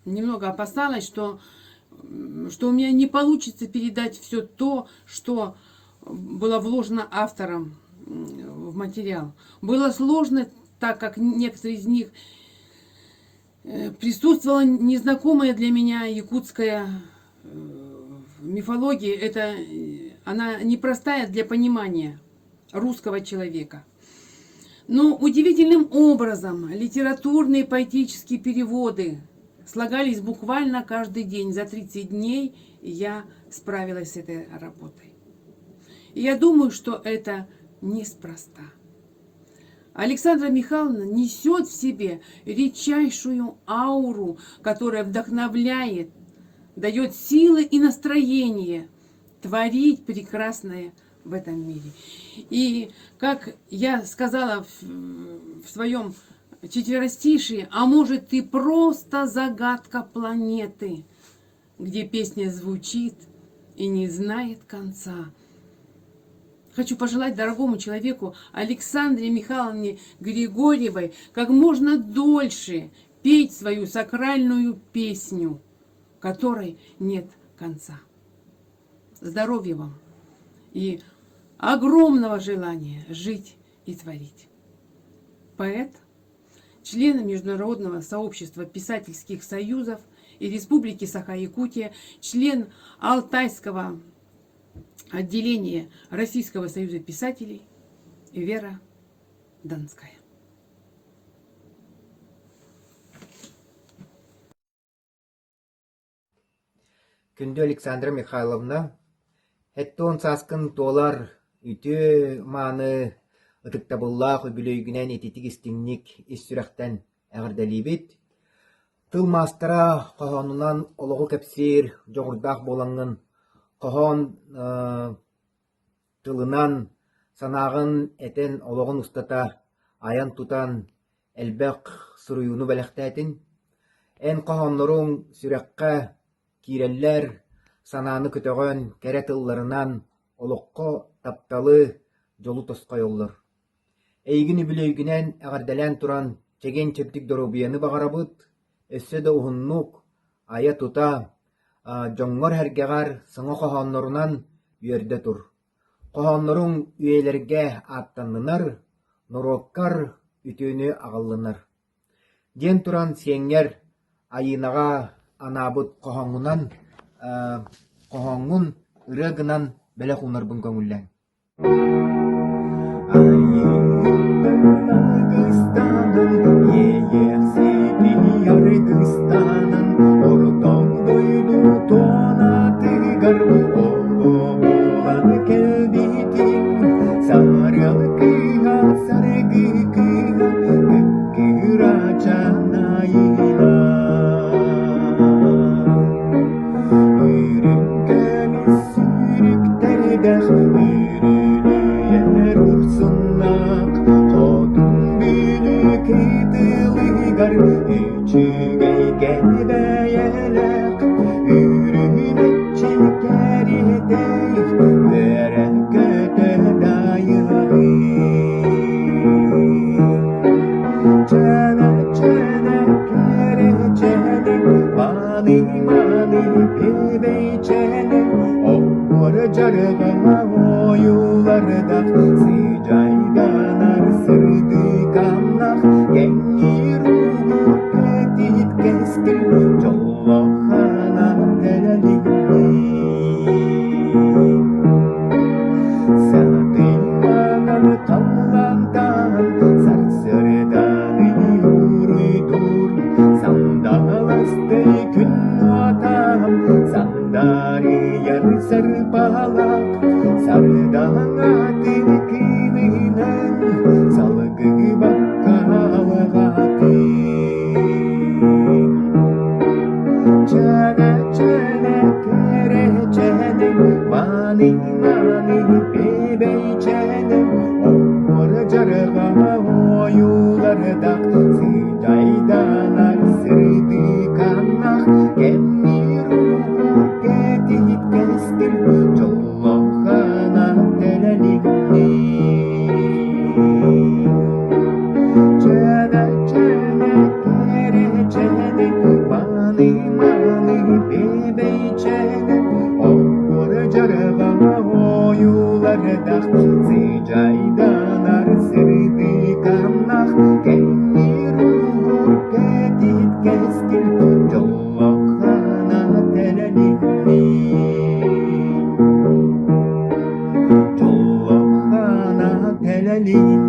немного опасалась, что, что у меня не получится передать все то, что было вложено автором в материал. Было сложно, так как некоторые из них присутствовала незнакомая для меня якутская мифология. Это она непростая для понимания русского человека. Но удивительным образом литературные поэтические переводы слагались буквально каждый день. За 30 дней я справилась с этой работой. И я думаю, что это неспроста. Александра Михайловна несет в себе редчайшую ауру, которая вдохновляет, дает силы и настроение творить прекрасное в этом мире. И как я сказала в, в своем четверостишии, а может ты просто загадка планеты, где песня звучит и не знает конца. Хочу пожелать дорогому человеку Александре Михайловне Григорьевой как можно дольше петь свою сакральную песню, которой нет конца. Здоровья вам и огромного желания жить и творить. Поэт, член Международного сообщества писательских союзов и Республики Саха-Якутия, член Алтайского отделения Российского союза писателей Вера Донская. Күндү Александра Михайловна, 70 сааскын туолар үтүө-мааны ытыктабыллаах үбүлүөйгүнэн ититик истиҥник ис сүрэхтэн эҕэрдэлиибит. Тыл маастара хоһоонунан олоҕу кэпсиир дьоҕурдаах буолаҥҥын, хоһоон тылынан санааҕын этэн олоҕун устата айан-тутан элбэх суруйууну бэлэхтээтин. Эн хоһоонноруҥ сүрэххэ киирэллэр, санааны көтөҕөн, кэрэ тылларынан олоххо тапталы, дьолу тосхойоллор. Эйигин үбүлүөйгүнэн эҕэрдэлээн туран чэгиэн-чэбдик доруобуйаны баҕарабыт, өссө да уһуннук, айа-тута, дьоҥҥор-сэргэҕэр саҥа хоһооннорунан үөрдэ тур. Хоһоонноруҥ үйэлэргэ ааттаннынар, норуоккар үтүөнү аҕаллынар. Диэн туран сиэҥҥэр Айыынаҕа анаабыт хоһооҥҥунан хоһооҥҥун ырыа гынан бэлэх уунарбын көҥүллээҥ. Иэйиэхситин аргыстанан Орто дойду туонатыгар Оҕо буолан кэлбитиҥ Сарыал кыыһа саргы кыыһа Кыккырачаан айыына Үрүҥ көмүс сүүрүктэрдээх Үрүлүйэр урсуннаах Хотун Бүлүү кытылыгар Үчүгэй кэрбэйэлээх Үрүмэччи кэриэтэй Үөрэ-көтө дайыаҕый Чэнэ-чэнэ кэрэ-чэнэ Маны-маны пебэйчэнэ Оһуор дьарҕа ойуулардах Сыдьайданар сырдыканнах Кэҥиир уугур кэтит кэскил Дьоллохана тэлэлиҥний Сатыйманан таллантан Сарсырданы уруйдуур Сандаластай күн уотам Сандарыйар сарпалак Сардаҥатын кыымынан Салгыбакка алҕатыҥ Чэнэ-чэнэ кэрэ чэнэ Маны-маны бэбэйчэнэ Оһуор дьарҕа ойуулардах Сыдьайданар сырдыканнах Кэмниир уур кэтит кэскил Дьоллохана тэлэлиҥний. Кэрэчээнэ, кэрэчээнэ, мааны-мааны бэбэйчээнэ, Оһуор дьарҕа ойуулардаах, сыдьайданар сырдыканнах, кэннир уур кэтит кэскил, дьоллоххана тэлэлиннин. Дьоллоххана тэлэлиннин.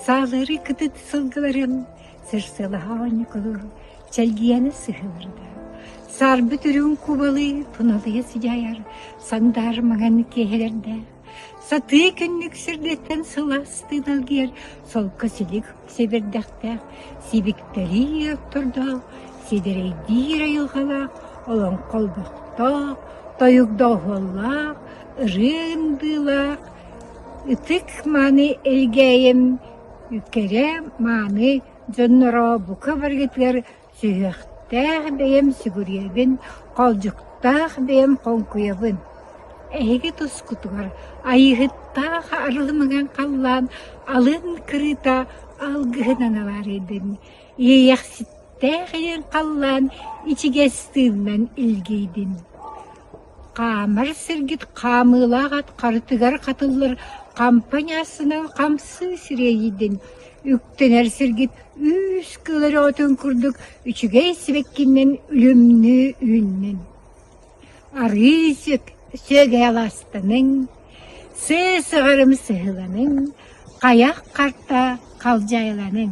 Саалары кытыт сылгыларын сырсыалаһа оонньукулуур чэлгийэни сыһыарда. Саарбыт үрүҥ кубалыы туналыйа сыдьаайар сандаар маҥан киэһэлэрдээх. Сатыы күннүк сирдэттэн сылаас тыын алгыйар солко силик сэбирдэхтээх, сибиктэрии оттордоох, сиэдэрэйдиир айылҕалаах, олоҥхо олбохтоох, тойук доҕуһуоллаах, ырыа ындыылаах, ытык мааны Элгээйим кэрэ мааны дьонноро бука барыгытыгар сүһүөхтээх бэйэм сүгүрүйэбин, холдьуктаах бэйэм хоҥкуйабын. Эһиги тускутугар айыыһыттаах арылымыган халлаан алын кырыыта алгыһынан алаарыйдын, иэйэхситтээх илин халлаан ичигэс тыынынан илгийдин. Хаамар сиргит хаамыылаах ат харытыгар хатыллар хампа ньаассынан хамсыы сирэйийдин, үктэнэр сиргит үүс кыыл өрөҕөтүн курдук үчүгэй сибэккинэн үлүмнүү үүннүн. Арыы сүөгэй алаастаныҥ, сыа сыҕарым сыһыланыҥ, хайах харта халдьайыланыҥ.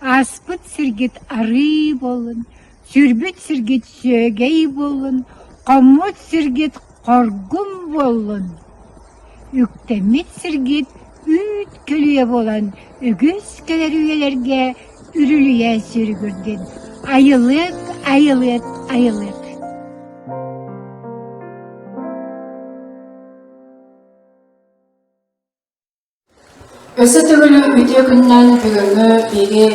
Ааспыт сиргит арыы буоллун, Сүүрбүт сиргит сүөгэй буоллун, хоммут сиргит хоргун буоллун. Үктэммит сиргит үүт көлүйэ буолан үгүс кэлэр үйэлэргэ үрүлүйэ сүргүрдүн. Айылык, айылык, айылык. Өссө төгүл үтүө күнүнэн бүгүҥҥү биһиги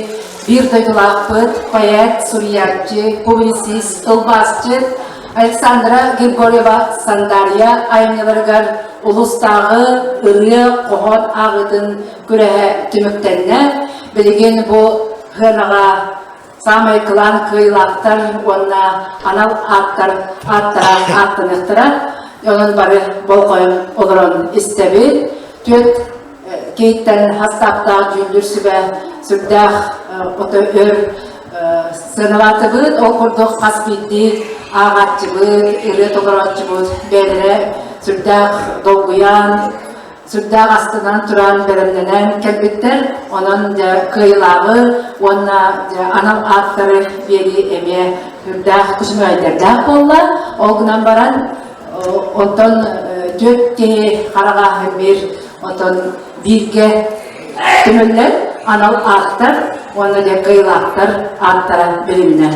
биир дойдулаахпыт, поэт, суруйааччы, публицист, тылбаасчыт Александра Григорьева Сандаарыйа айымньыларыгар улуустааҕы ырыа хоһоон ааҕыытын күрэһэ түмүктэннэ. Билигин бу сыанаҕа саамай кылаан кыайыылаахтар уонна анал ааттар ааттара ааттаныахтара. Онон бары болҕойон олорон истэбит. Түөрт киһиттэн хастааптаах дьүүллүүр сүбэ сүрдээх ото өр сыаналаатыбыт. Ол курдук хас биирдии ааҕааччыбыт, ырыа толорооччубут бэйэлэрэ сүрдээх долгуйан, сүрдээх астынан туран бэлэмнэнэн кэлбиттэр. Онон дьэ кыайыылааҕы уонна дьэ анал ааттары биэрии эмиэ сүрдээх күчүмэҕэйдэрдээх буолла. Ол гынан баран онтон түөрт киһи хараҕа биир отон бииргэ түмүллэн анал ааттар уонна дьэ кыайыылаахтар ааттара билиннэ.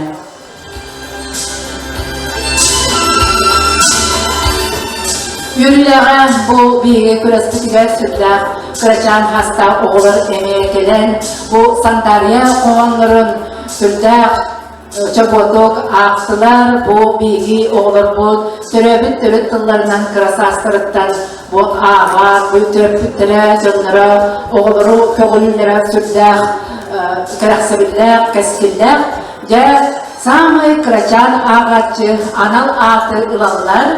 Үөрүүлээҕэ бу биһиги күрэспитигэр сүрдээх кырачаан хастаах оҕолор эмиэ кэлэн бу Сандаарыйа хоһооннорун сүрдээх чобуотук аахтылар. Бу биһиги оҕолорбут төрөөбүт төрүт тылларынан кыра саастарыттан бу ааҕар, бу төрөппүттэрэ, дьонноро оҕолору көҕүлүүллэрэ сүрдээх кэрэхсэбиллээх, кэскиллээх. Дьэ, саамай кырачаан ааҕааччы анал ааты ылаллар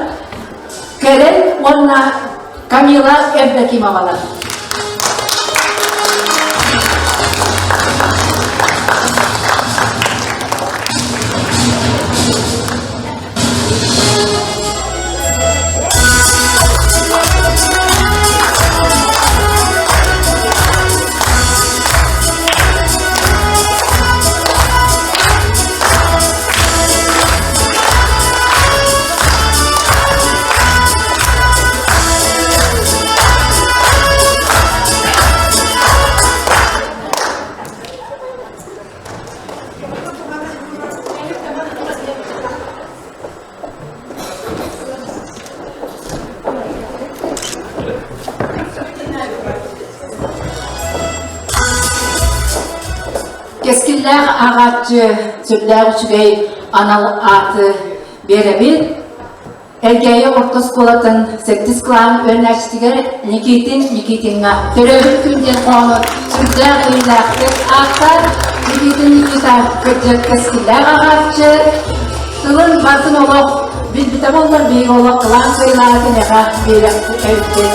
Кэрэн уонна Камила Евдокимовалар. Кэскиллээх ааҕааччы сүрдээх үчүгэй анал ааты биэрэбит. Элгээйи орто оскуолатын сэттис кылааһын үөрэнээччитигэр Никитин Никитиҥҥа төрөөбүт күн диэн хоһоону сүрдээх иһиллээхтик аахтар. Никитин Никита кырдьык кэскиллээх ааҕааччы. Тылын барытын олох билбитэ буоллар биһиги олох кылаан кыайыылааҕы киниэхэ биэриэхпит эбиппит.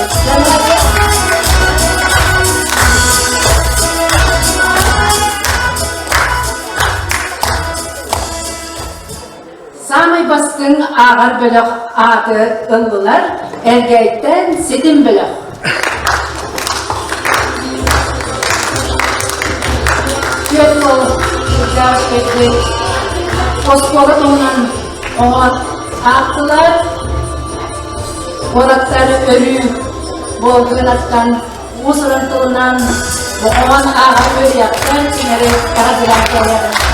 Саамай бастыҥ ааҕар бөлөх ааты ыллылар Элгээйтэн Ситим бөлөх. Түөрт уол сүрдээх үчүгэйдик оскуола туһунан оҥор аахтылар. Уолаттар өрүү буолгунаттан уус-уран тылынан хоһоон ааҕар үөрүйэхтэн кинилэри эҕэрдэлээн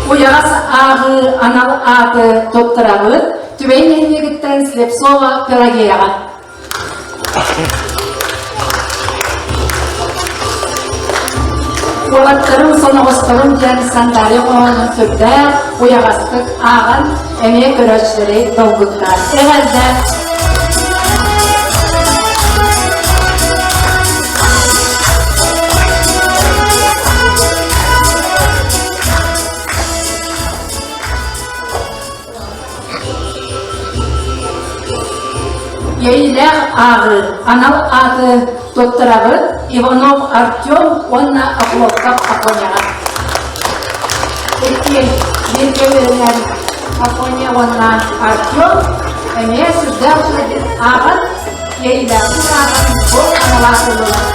Уйаҕас ааҕыы анал ааты туттарабыт Түбэй нэһилиэгиттэн Слепцова Пелагеяҕа. Уолаттарым соноҕосторум диэн Сандаарыйа хоһоонун сүрдээх уйаҕастык ааҕан эмиэ көрөөччүлэри долгутта. Эҕэрдэ! Иэйиилээх ааҕыы анал ааты туттарабыт Иванов Артем уонна Охлопков Афоняҕа. Икки бииргэ үөрэнэр Афоня уонна Артем эмиэ сүрдээх үчүгэйдик ааҕан, иэйиилээхтик ааҕан бу анал ааты ыллылар.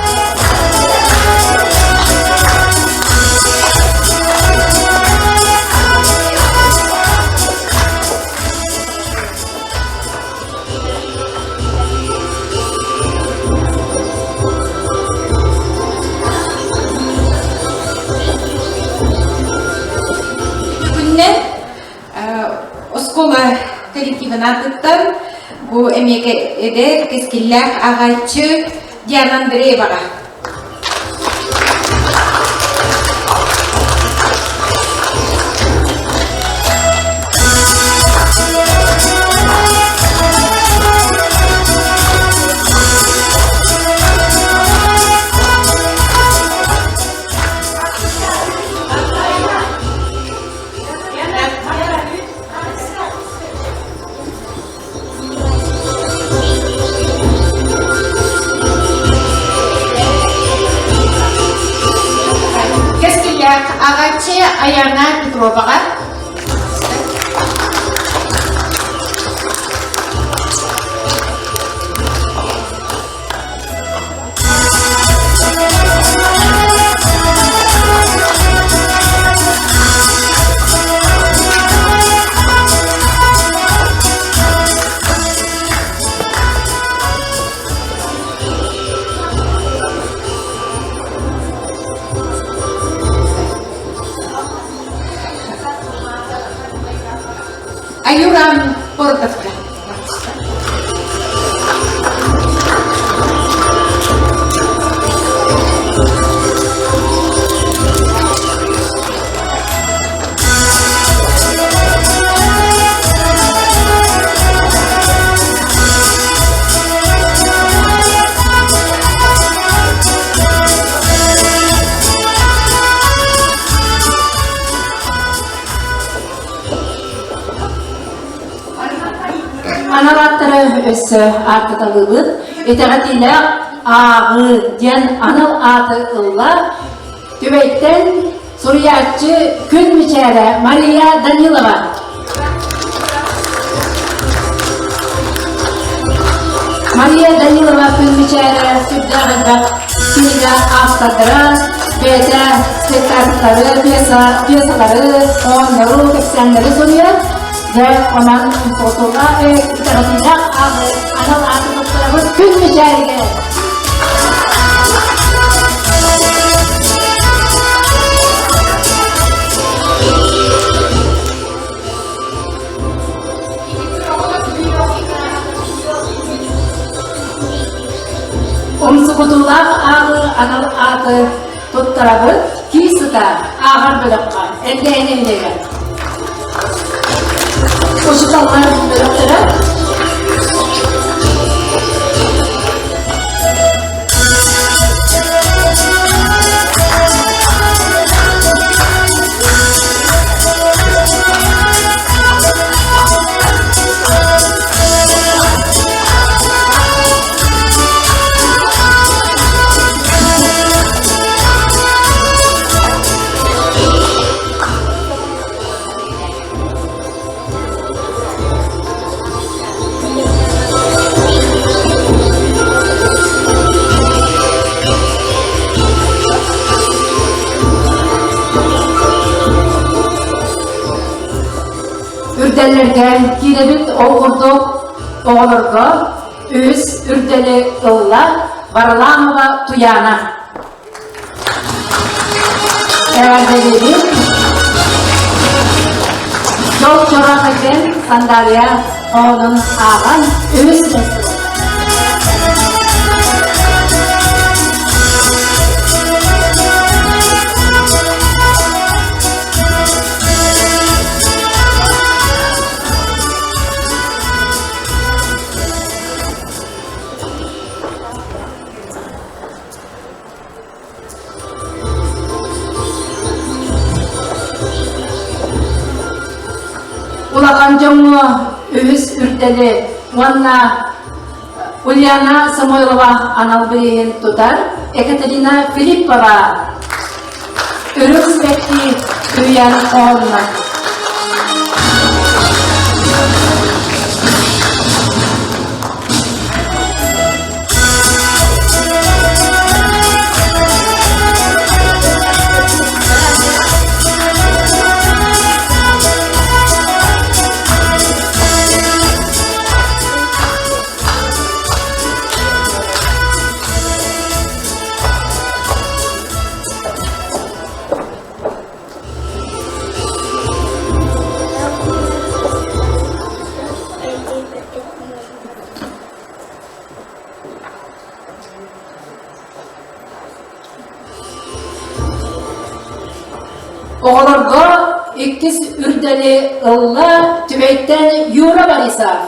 Күннэн оскуола коллективын аатыттан бу эмиэ эдэр кэскиллээх ааҕааччы Диана Андрееваҕа Кэскиллээх аҕаччы Аяна Петроваҕа Аюран Поротовка. Анал ааттары өссө ааттаталыыбыт. Итэҕэтиилээх ааҕыы диэн анал ааты ылла Түбэйтэн суруйааччы Күн Мичээрэ Мария Данилова. Мария Данилова Күн Мичээрэ сүрдээх элбэх кинигэ автордара, бэйэтэ спектакльтары, пьеса, пьесалары, хоһооннору, кэпсээннэри суруйар. Дьэ, онон фотоға итэҕэтиилээх ааҕы анал ааты туттарабыт Күн Мичээригэр. туттарабыт кии сыта ааҕар бөлөххө Элгээйи нэһилиэгэр. Учууталлар бөлөхтөрө Үрдэллэргэ киирэбит ол курдук оҕолорго үс үрдэли ылла Варламова Туяна. Эҕэрдэлиибит! Дьол чороох этэн сандаарыйа хоһоонун ааҕан үһүс Улахан дьоҥҥо үһүс үрдэли уонна Ульяна Самойлова анал бирииһин тутар Екатерина Филиппова Үрүҥ сибэкки үүйээн хоһоонуна. Оҕолорго иккис үрдэли ылла Түбэйтэн Юра Борисов.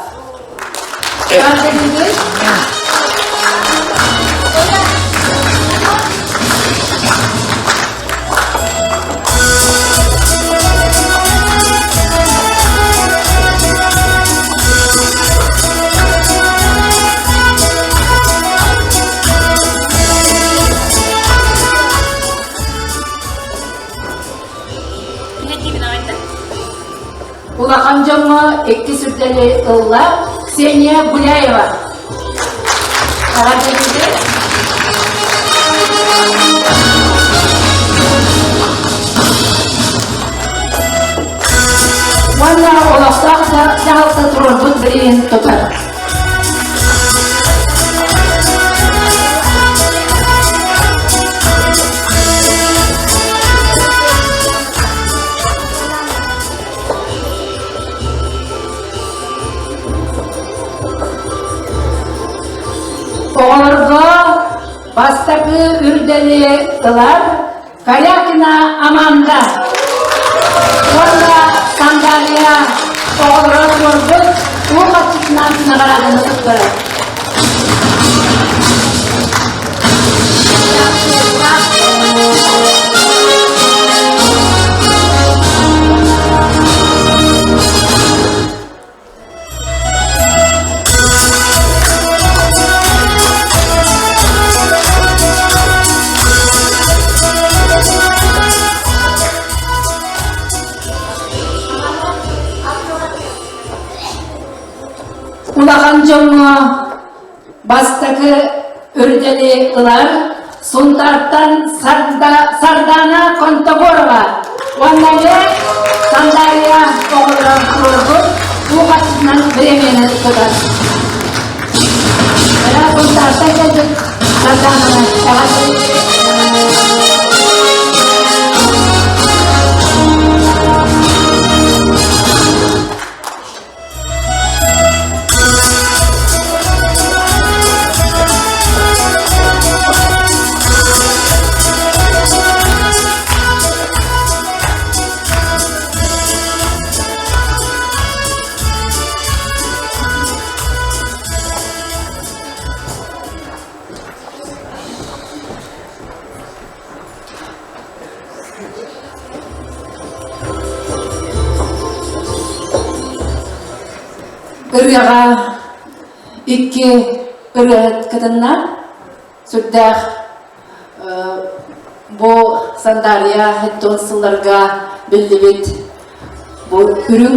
Улахан дьоҥҥо иккис үрдэли ылла Ксения Гуляева. Эҕэрдэлиибит. Уонна олохтоох дьаһалта туруорбут бирииһин тутар. Оҕолорго бастакы үрдэли ылар Корякина Аманда уонна Сандалия оҕолоро туорбут уу харчытынан наҕарааданы туттарар. Улахан дьоҥҥо Бастакы үрдэли ылар Сунтаартан Сардаана Контогорова уонна эмиэ Сандаарыйа оҕолоро туруорбут уу харчытынан бириэмийэни тутар. Сунтаартан кэлбит Сардаананы эҕэрдэлиибит. Ырыаҕа икки ырыаһыт кытынна. Сүрдээх бу Сандаарыйа хэттон сылларга биллибит бу үрүҥ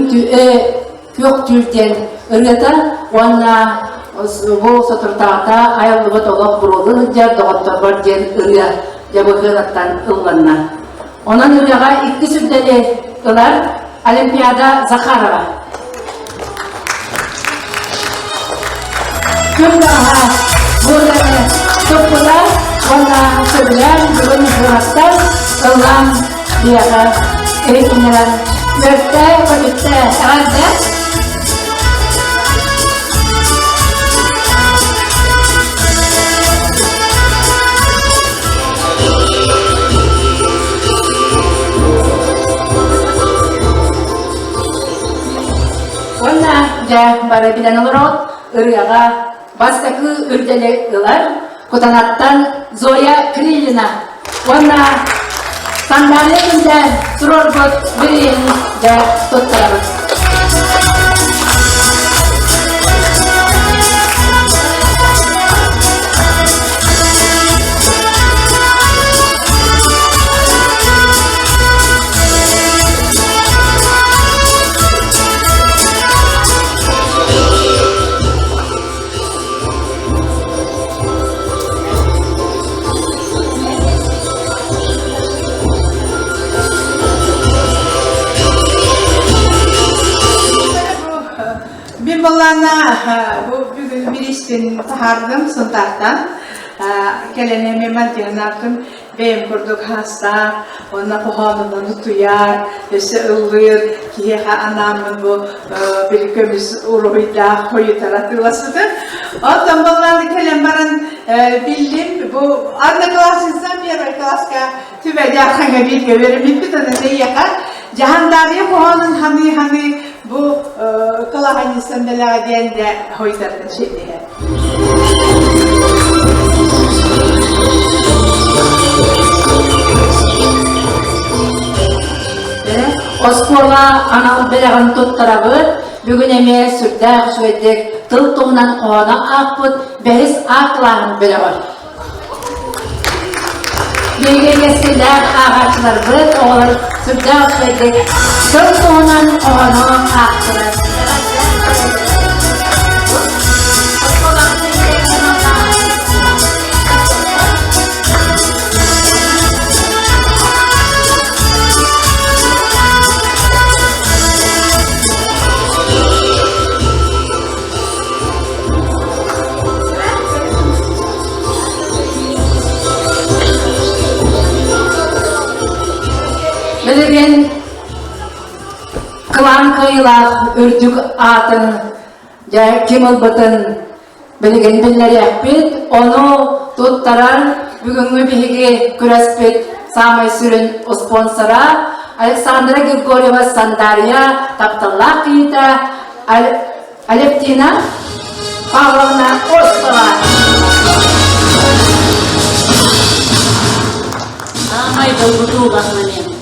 күөх түүл диэн ырыата уонна бу соторутааҕыта айыллыбыт олох буруолуу сылдьар доҕотторбор диэн ырыа дьабыһыанаттан ылланна. Онон ырыаҕа икки сүрдэли ылар Олимпиада Захарова. Күн даҕаһа бу ырыаны туппута уонна сөбүлээн бүгүн ыһыахтан ыллаан биһиэхэ иһитиннэрэн үөртэ, көтүттэ, эҕэрдэ! Уонна дьэ бары билэн олороот ырыаҕа бастакы үрдэли ылар Кутанаттан Зоя Криллина уонна Сандаарыйа Күндээн туруорбут бирииһин дьэ туттарабыт. Мин балаана бу бүгүн бириистин таһаардым Сунтаартан. Кэлэн эмиэ мантиһынаартым бэйэм курдук хаастаах, уонна хоһоонунан утуйар, өссө ыллыыр киһиэхэ анааммын бу били көмүс уруһуйдаах хойутар атыыласпытым. Оттон балаана кэлэн баран биллим, бу одноклассница первый класска түбэдээххэ бииргэ үөрэммиппит, онон эйиэхэ Дьаһандаарыйа хоһоонун ханыы-ханыы бу кылаһанньыстан бэлэҕэ диэн дэ хойутартан шиэдиһэ. Оскуола анал бэлэҕин туттарабыт. Бүгүн эмиэ сүрдээх үчүгэйдик тыл туһунан хоһооно аахпыт бэһис А кылааһын бөлөҕөр. Биһиги кэскиллээх ааҕааччыларбыт оҕолор сүрдээх үчүгэйдик тыл туһунан хоһоону аахтылар. Билигин кылаан кыайыылаах үрдүк аатын дьэ ким ылбытын билигин биллэриэхпит. Ону туттаран бүгүҥҥү биһиги күрэспит саамай сүрүн спонсора Александра Григорьева Сандария тапталлаах киһитэ Алевтина Павловна Осипова. Аамай долгутуулах момент.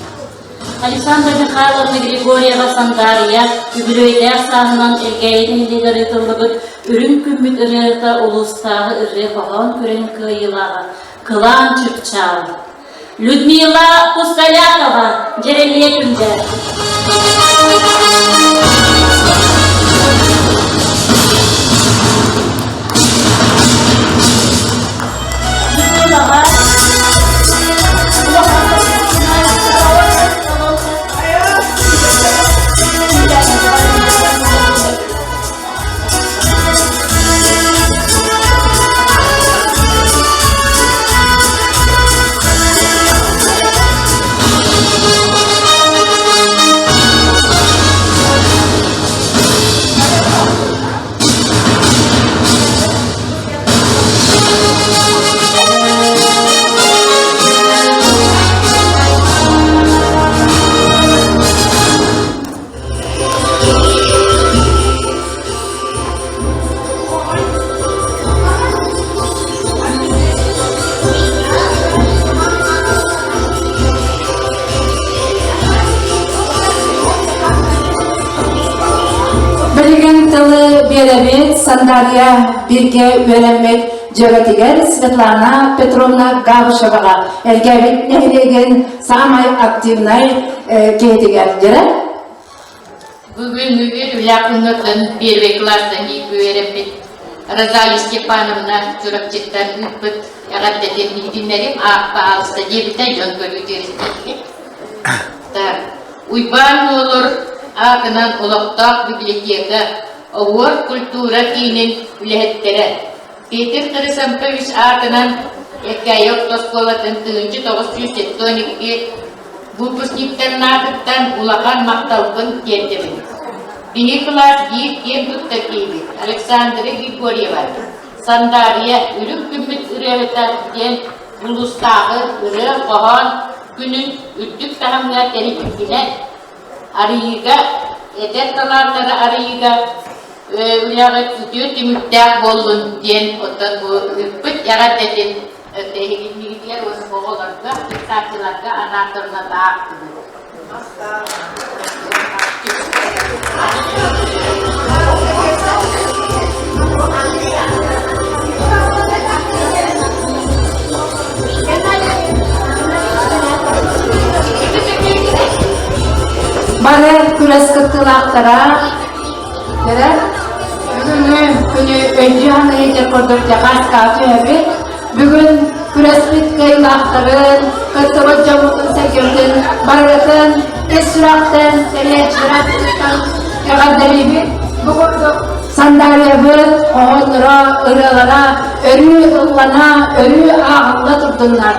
Александра Михайловна Григорьева Сандаарыйа үбүлүөйдээх сааһынан Элгээйи нэһилиэгэр ыытыллыбыт Үрүҥ күммүт ырыата улуустааҕы ырыа-хоһоон күрэһин кыайыылааҕа Кылаан Чыпчаал Людмила Пустолякова, Дьэрэлиэ Күндэ. Людмилаҕа биэрэбит Сандаарыйа бииргэ үөрэммит дьүөгэтигэр Светлана Петровна Габышеваҕа Элгээбит нэһилиэгин саамай активнай киһитигэр дьэрэ. Бүгүн үлэ күҥҥүтүн первый класстан үөрэммит Розалия Степановна Чурапчыттан ыыппыт эҕэрдэтин иһитиннэрим ааппа аалыста диэбитэ дьон көрүүтүгэр истибит. Так, Уйбаан Нуолур аатынан олохтоох библиотека Оһуор культура киинин үлэһиттэрэ Петр Тарасампович аатынан Эркээйи орто оскуолатын 1972 выпускниктарын аатыттан улахан махталбын тиэрдэбин. Биһи кылаас биир киэн туттар киһибит Александра Григорьева Сандаарыйа үрүҥ күммүт ырыаһыта диэн улуустааҕы ырыа-хоһоон күнүн үрдүк таһымҥа тэрийбитинэн арыйыыга, эдэр талааннары арыйыыга үлэҕит үтүө түмүктээх буоллун диэн оттон бу ыыппыт эҕэрдэтин эһигиннигитигэр уонна оҕолорго, кыттааччыларга анаан туран аахтыбыт. Бары күрэс кыттыылаахтара Кэрэ бүгүҥҥү күнү өйдүү саныы курдук дьакааска түһэбит. Бүгүн күрэспит кыайыылаахтарын, кыттыбыт дьоммутун сэргэбитин барыгытын ис сүрэхтэн тэрийээччилэр ааттарыттан эҕэрдэлиибит. Бу курдук сандаарыйабыт оҕонноро, ырыалара өрүү ыллана, өрүү ааҕылла турдуннар.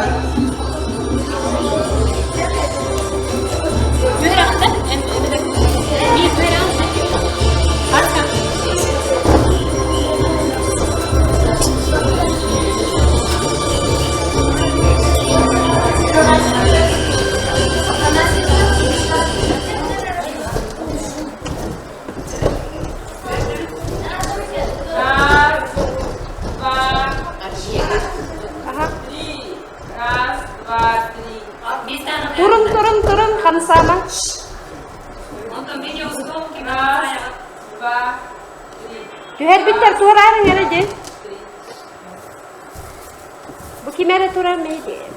Раз, два, три. Турун, турун, турун, хамсаама. Раз, два, три. Түһэрбиттэр туораарын эрэ дьэ. Бу ким эрэ турар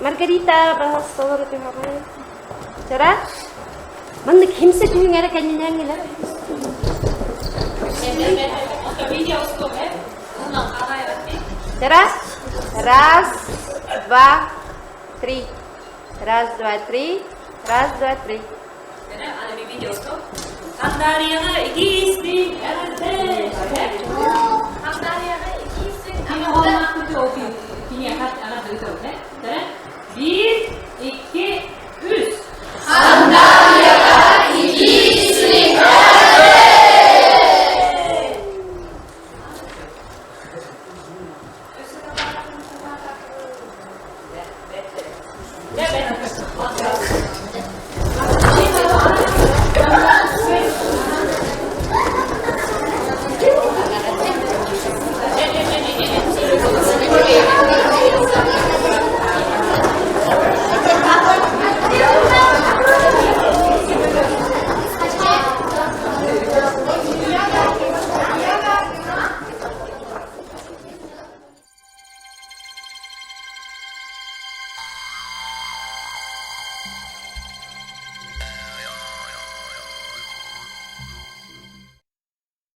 Маргарита баһастолору түһэҕин. Чара? Маннык химсе түһүҥ эрэ кэннинэн илэр. Раз, раз, два, три. Раз, два, три. Раз, два, три. Сандаарыйаҕа итии-истиҥ эҕэрдэ! Сандаарыйаҕа итии-истиҥ эҕэрдэ! Биир, икки, үс! Сандаарыйаҕа итии-истиҥ эҕэрдэ!